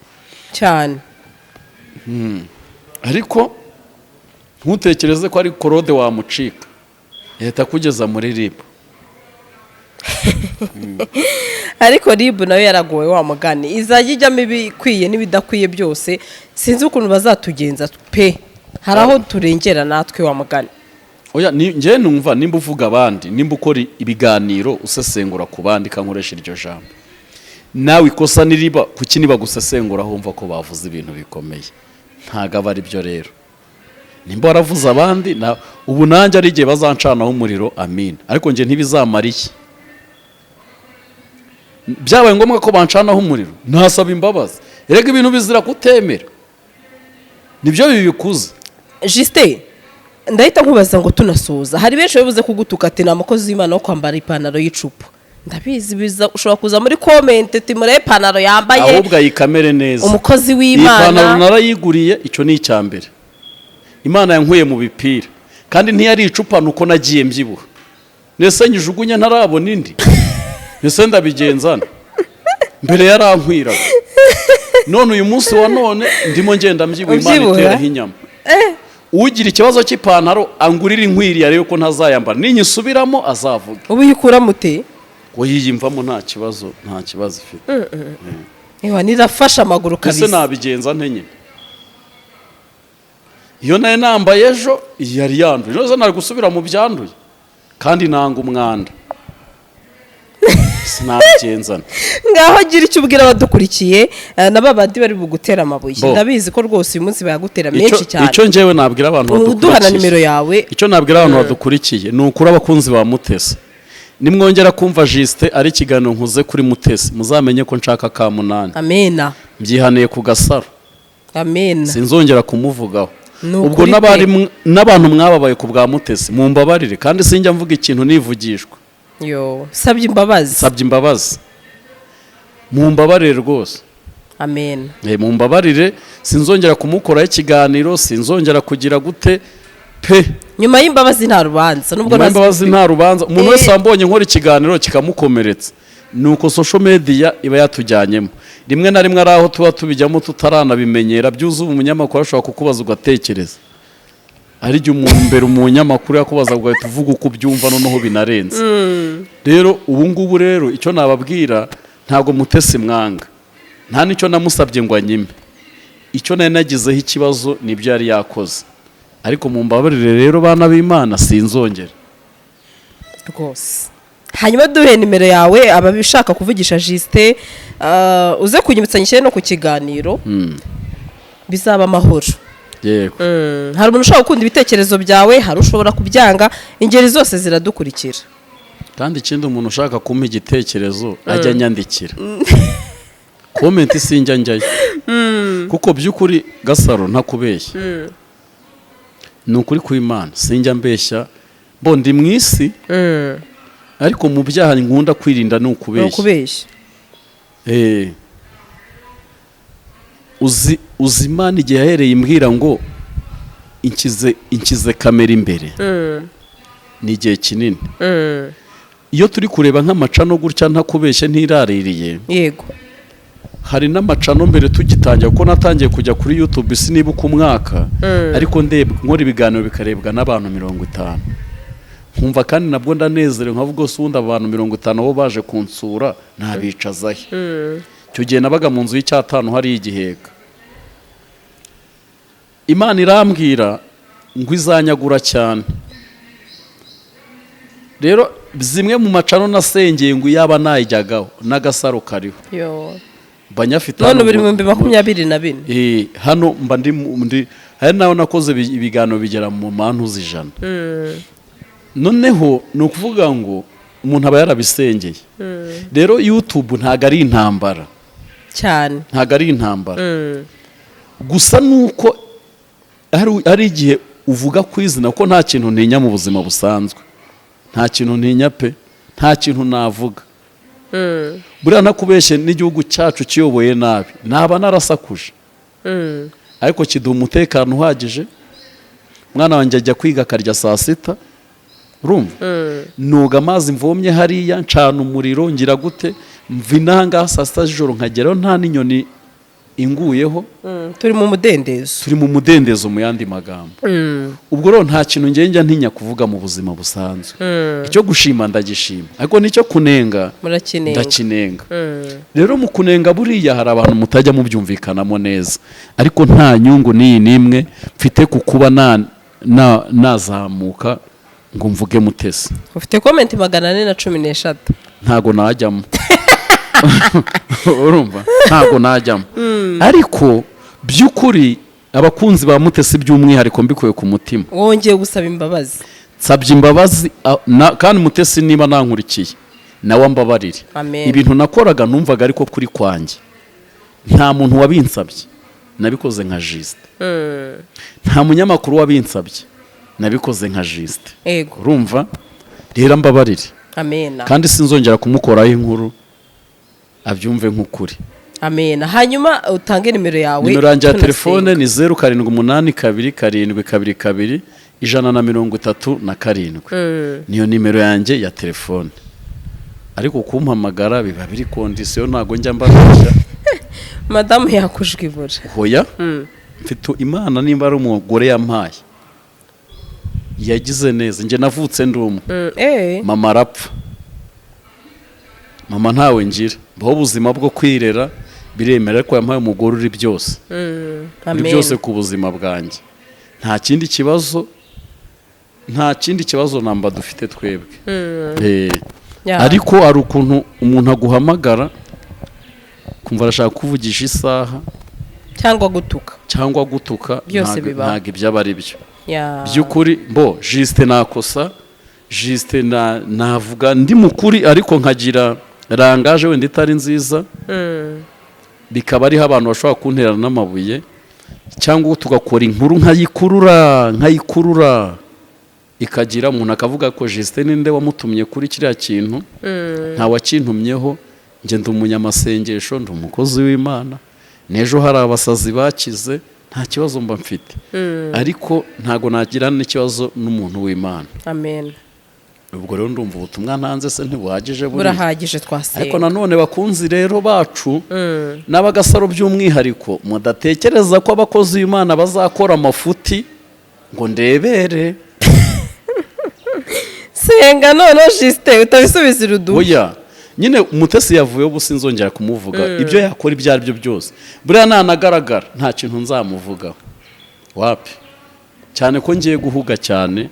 [SPEAKER 1] Cyane.
[SPEAKER 2] Ariko ntutekereze ko ari korode wamucika, yahita akugeza muri RIB.
[SPEAKER 1] Ariko RIB nayo yaragowe wa mugani, izajya ijyamo ibikwiye n'ibidakwiye byose. Sinzi ukuntu bazatugenza pe, hari aho turengera natwe wa mugani.
[SPEAKER 2] Oya, njyewe numva nimba uvuga abandi, nimba ukora ibiganiro usesengura ku bandi, kankoresha iryo jambo, nawe ikosa niriba, kuki nibagusesengura wumva ko bavuze ibintu bikomeye? Ntabwo aba ari byo. Rero nimba waravuze abandi ubu nanjye ari igihe bazancanaho umuriro, amina. Ariko njye ntibizamara iki. Byabaye ngombwa ko bancanaho umuriro, ntasaba imbabazi. Erega ibintu bizira kutemera, nibyo bibikuza.
[SPEAKER 1] Justin, ndahita nkubaza ngo tunasoza, hari benshi babuze kugutuka ati ni umukozi w'Imana wo kwambara ipantaro y'icupa. Ndabizi biza, ushobora kuza muri comment ati murebe ipantaro yambaye.
[SPEAKER 2] Ahubwo ayikamere neza.
[SPEAKER 1] Umukozi
[SPEAKER 2] Iyi
[SPEAKER 1] w'Imana.
[SPEAKER 2] pantaro narayiguriye, icyo ni icya mbere. Imana yankuye mu bipira, kandi ntiyari icupa, nuko nagiye mbyibuha. Nese nyijugunye ntarabona indi? Ese ndabigenzana? Mbere yarankwiraga, none uyu munsi wa none ndimo ngenda mbyibuha, Imana
[SPEAKER 1] Ubyibuha?
[SPEAKER 2] iteraho inyama. Ugira ikibazo cy'ipantaro angurira inkwiriye, arebe ko ntazayambara. Ninyisubiramo azavuga.
[SPEAKER 1] Ubu uyikura mute?
[SPEAKER 2] Ngo yiyimvamo, nta kibazo, nta kibazo ifite.
[SPEAKER 1] Ewa, nirafasha amaguru
[SPEAKER 2] Ese
[SPEAKER 1] kabisa.
[SPEAKER 2] nabigenza nte nyine? Iyo nayo nambaye ejo, iyi yari yanduye, none nari gusubira mu byanduye, kandi nanga umwanda. Sinabigenza nte?
[SPEAKER 1] Ngaho gira icyo ubwira abadukurikiye, na ba bandi bari bugutera amabuye.
[SPEAKER 2] Bo.
[SPEAKER 1] Ndabizi ko rwose uyu munsi bayagutera menshi cyane.
[SPEAKER 2] Icyo njyewe nabwira abantu
[SPEAKER 1] Uduha na
[SPEAKER 2] badukurikiye,
[SPEAKER 1] nimero yawe.
[SPEAKER 2] icyo nabwira abantu badukurikiye ni ukuri, abakunzi ba Mutesi, nimwongera kumva Justin ari ikiganiro nkuze kuri Mutesi, muzamenye ko nshaka ka munani.
[SPEAKER 1] Amena.
[SPEAKER 2] Mbyihaniye ku Gasaro.
[SPEAKER 1] Amena.
[SPEAKER 2] Sinzongera kumuvugaho.
[SPEAKER 1] Ni
[SPEAKER 2] Ubwo
[SPEAKER 1] ukuri
[SPEAKER 2] n'abari
[SPEAKER 1] pe.
[SPEAKER 2] N'abantu mwababaye ku bwa Mutesi, mumbabarire. Kandi sinjya mvuga ikintu nivugishwa.
[SPEAKER 1] Yo, sabye imbabazi.
[SPEAKER 2] Nsabye imbabazi, mumbabarire rwose.
[SPEAKER 1] Amena.
[SPEAKER 2] Mumbabarire, sinzongera kumukoraho ikiganiro, sinzongera kugira gute pe.
[SPEAKER 1] Nyuma y'imbabazi nta rubanza nubwo
[SPEAKER 2] Nyuma y'imbabazi nta rubanza. Umuntu wese wambonye nkora ikiganiro kikamukomeretsa, ni uko social media iba yatujyanyemo. Rimwe na rimwe ari aho tuba tubijyamo tutaranabimenyera byuzuye. Umunyamakuru ashobora kukubaza ugatekereza. Hari igihe umuntu mbere umunyamakuru yakubaza ugahita uvuga uko ubyumva, noneho binarenze. Rero ubu ngubu rero icyo nababwira, ntabwo Mutesi mwanga, nta n'icyo namusabye ngo anyime. Icyo nari nagizeho ikibazo nibyo yari yakoze. Ariko mumbabarire rero, bana b'Imana, sinzongera.
[SPEAKER 1] Rwose. Hanyuma duhe nimero yawe, ababishaka kuvugisha Justin, uze kunyibutsa nyishyire no ku kiganiro, bizaba amahoro.
[SPEAKER 2] Yego.
[SPEAKER 1] Hari umuntu ushobora gukunda ibitekerezo byawe, hari ushobora kubyanga, ingeri zose ziradukurikira.
[SPEAKER 2] Kandi ikindi, umuntu ushaka kumpa igitekerezo ajya anyandikira. Comment sinjya njyayo, kuko by'ukuri, Gasaro, ntakubeshya, ni ukuri kw'Imana, sinjya mbeshya. Bo ndi mu isi, ariko mu byaha nkunda kwirinda ni
[SPEAKER 1] Ni
[SPEAKER 2] ukubeshya.
[SPEAKER 1] ukubeshya.
[SPEAKER 2] Uzi Imana igihe yahereye imbwira ngo inkize kamera imbere, ni igihe kinini. Iyo turi kureba nk'amacano gutya, ntakubeshye, ntiraririye, hari n'amacano mbere tugitangira, kuko natangiye kujya kuri YouTube sinibuka umwaka, ariko ndebwa, nkora ibiganiro bikarebwa n'abantu 50, nkumva kandi nabwo ndanezerewe, nkavuga se ubundi abantu 50 bo baje kunsura ntabicazahe? Icyo gihe nabaga mu nzu y'icyatanu hariya igiheka. Imana irambwira ngo izanyagura cyane. Rero zimwe mu macano nasengeye ngo iyaba nayijyagaho, n'agasaro kariho,
[SPEAKER 1] Yo.
[SPEAKER 2] mba nyafite
[SPEAKER 1] None
[SPEAKER 2] hano.
[SPEAKER 1] ubu 24,000.
[SPEAKER 2] Hano mba ndi hari naho nakoze ibiganiro bigera mu mantu z'ijana. Noneho ni ukuvuga ngo umuntu aba yarabisengeye. Rero YouTube ntabwo ari intambara.
[SPEAKER 1] Cyane.
[SPEAKER 2] Ntabwo ari intambara. Gusa nuko hari igihe uvuga ku izina, ko nta kintu ntinya mu buzima busanzwe, nta kintu ntinya pe, nta kintu navuga. Buriya nakubeshye, n'igihugu cyacu kiyoboye nabi naba narasakuje, ariko kiduha umutekano uhagije. Umwana wanjye ajya kwiga akarya saa sita, urumva? Noga amazi mvomye hariya, ncana umuriro, ngira gute, mva inaha saa 6 z'ijoro nkageraho nta n'inyoni inguyeho.
[SPEAKER 1] Turi mu mudendezo.
[SPEAKER 2] Turi mu mudendezo, mu yandi magambo. Ubwo rero nta kintu njya ntinya kuvuga mu buzima busanzwe. Icyo gushima ndagishima, ariko n'icyo kunenga
[SPEAKER 1] Murakinenga.
[SPEAKER 2] ndakinenga. Rero mu kunenga buriya hari abantu mutajya mubyumvikanamo neza, ariko nta nyungu n'iyi n'imwe mfite ku kuba nazamuka ngo mvuge Mutesi.
[SPEAKER 1] Ufite comment 413.
[SPEAKER 2] Ntago najyamo, urumva, ntago najyamo. Ariko by'ukuri abakunzi ba Mutesi, by'umwihariko mbikuye ku mutima,
[SPEAKER 1] Wongeye gusaba imbabazi.
[SPEAKER 2] nsabye imbabazi, kandi Mutesi niba nankurikiye nawe ambabarire.
[SPEAKER 1] Amen.
[SPEAKER 2] Ibintu nakoraga numvaga ariko kuri kwanjye, nta muntu wabinsabye, nabikoze nka Justin. Nta munyamakuru wabinsabye, nabikoze nka Justin. Urumva rero, ambabarire.
[SPEAKER 1] Amena.
[SPEAKER 2] Kandi sinzongera kumukoraho inkuru, abyumve nk'ukuri.
[SPEAKER 1] Amena. Hanyuma utange nimero yawe.
[SPEAKER 2] Nimero yanjye ya
[SPEAKER 1] tunasenga.
[SPEAKER 2] telefone ni 0782772137. Niyo nimero yanjye ya telefone, ariko kumpamagara biba biri condition, ntabwo njya mbabeshya.
[SPEAKER 1] Madamu yakujwibura.
[SPEAKER 2] Hoya, mfite Imana. Nimba ari umugore yampaye, yagize neza. Njye navutse ndi umwe. Mama arapfa, mama ntawe ngira, mbaho ubuzima bwo kwirera, biremera, ariko yampaye umugore uri byose, uri
[SPEAKER 1] Amen.
[SPEAKER 2] byose ku buzima bwanjye. Nta kindi kibazo, nta kindi kibazo namba dufite twebwe. Ariko hari ukuntu umuntu aguhamagara kumva arashaka kuvugisha isaha.
[SPEAKER 1] Cyangwa gutuka.
[SPEAKER 2] Cyangwa gutuka.
[SPEAKER 1] Byose bibaho.
[SPEAKER 2] Ntabwo ibyo aba ari byo. By'ukuri mbo Justin nakosa, Justin navuga ndi mukuri, ariko nkagira langage wenda itari nziza, bikaba ariho abantu bashobora kunterana n'amabuye, cyangwa tugakora inkuru nkayikurura, nkayikurura ikagira umuntu akavuga ko Justin ninde wamutumye kuri kiriya kintu. Nta wakintumyeho. Njye ndi umunyamasengesho, ndi umukozi w'Imana. N'ejo hari abasazi bakize, nta kibazo mba mfite, ariko ntago nagira n'ikibazo n'umuntu w'Imana.
[SPEAKER 1] Amen.
[SPEAKER 2] Ubwo rero ndumva ubutumwa ntanze se ntibuhagije buriya?
[SPEAKER 1] Burahagije, twasenga.
[SPEAKER 2] Ariko nanone, bakunzi rero bacu n'abagasaro by'umwihariko, mudatekereza ko abakozi b'Imana bazakora amafuti ngo ndebere.
[SPEAKER 1] Senga noneho, Justin, utabisubiza irudubi.
[SPEAKER 2] Oya nyine, Umutesi yavuyeho, ubu sinzongera kumuvuga. Ibyo yakora ibyo ari byo byose, buriya nanagaragara nta kintu nzamuvugaho, wapi, cyane ko ngiye guhuga cyane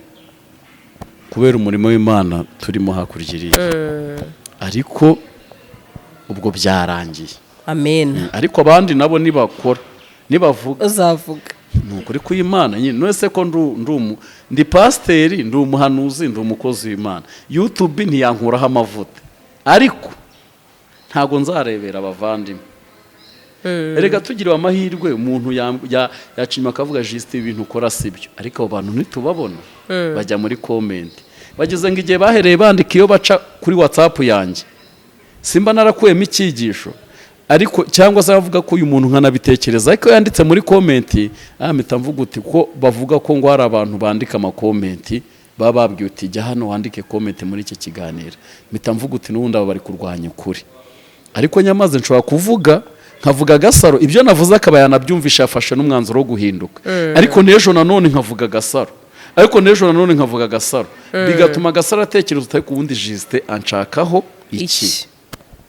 [SPEAKER 2] kubera umurimo w'Imana turimo hakurya iriya. Ariko ubwo byarangiye.
[SPEAKER 1] Amen.
[SPEAKER 2] Ariko abandi nabo nibakora, nibavuga,
[SPEAKER 1] Uzavuga.
[SPEAKER 2] Ni ukuri kw'Imana nyine. None se ko ndi pasiteri, ndi umuhanuzi, ndi umukozi w'Imana, YouTube ntiyankuraho amavuta, ariko ntabwo nzarebera abavandimwe. Erega tugiriwe amahirwe, umuntu yacima akavuga: "Justin, ibintu ukora si byo." Ariko abo bantu ntitubabona, bajya muri comment. Bageze ngo igihe bahereye bandika, iyo baca kuri WhatsApp yanjye, simba narakuyemo icyigisho, ariko cyangwa se bavuga ko uyu muntu nkanabitekereza, ariko iyo yanditse muri comment, mpita mvuga uti ko bavuga ko ngo hari abantu bandika ama comment, baba babwiye uti: "Jya hano wandike comment muri iki kiganiro." Mpita mvuga uti: "N'ubundi aba bari kurwanya ukuri." Ariko nyamaze nshobora kuvuga, nkavuga Agasaro, ibyo navuze akaba yanabyumvisha, yafashe n'umwanzuro wo guhinduka. Ariko n'ejo nanone nkavuga Agasaro, ariko n'ejo nanone nkavuga Agasaro, bigatuma Agasaro atekereza utari ku wundi, Justin anshakaho iki?
[SPEAKER 1] Iki.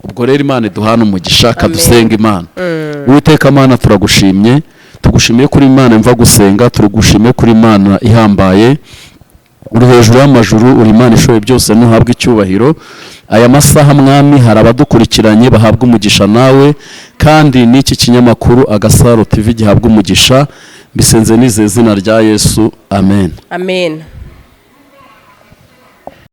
[SPEAKER 2] Ubwo rero Imana iduhana umugisha. Kadusenga Imana. Uwiteka Mana, turagushimye, tugushimiye kuri Imana mva gusenga, tugushimiye kuri Imana ihambaye, uri hejuru y'amajuru, uri Imana ishoboye byose, ntuhabwe icyubahiro. Aya masaha, Mwami, hari abadukurikiranye bahabwa umugisha nawe, kandi n'iki kinyamakuru Agasaro TV gihabwa umugisha. Mbisenze nizeye izina rya Yesu, amen.
[SPEAKER 1] Amen.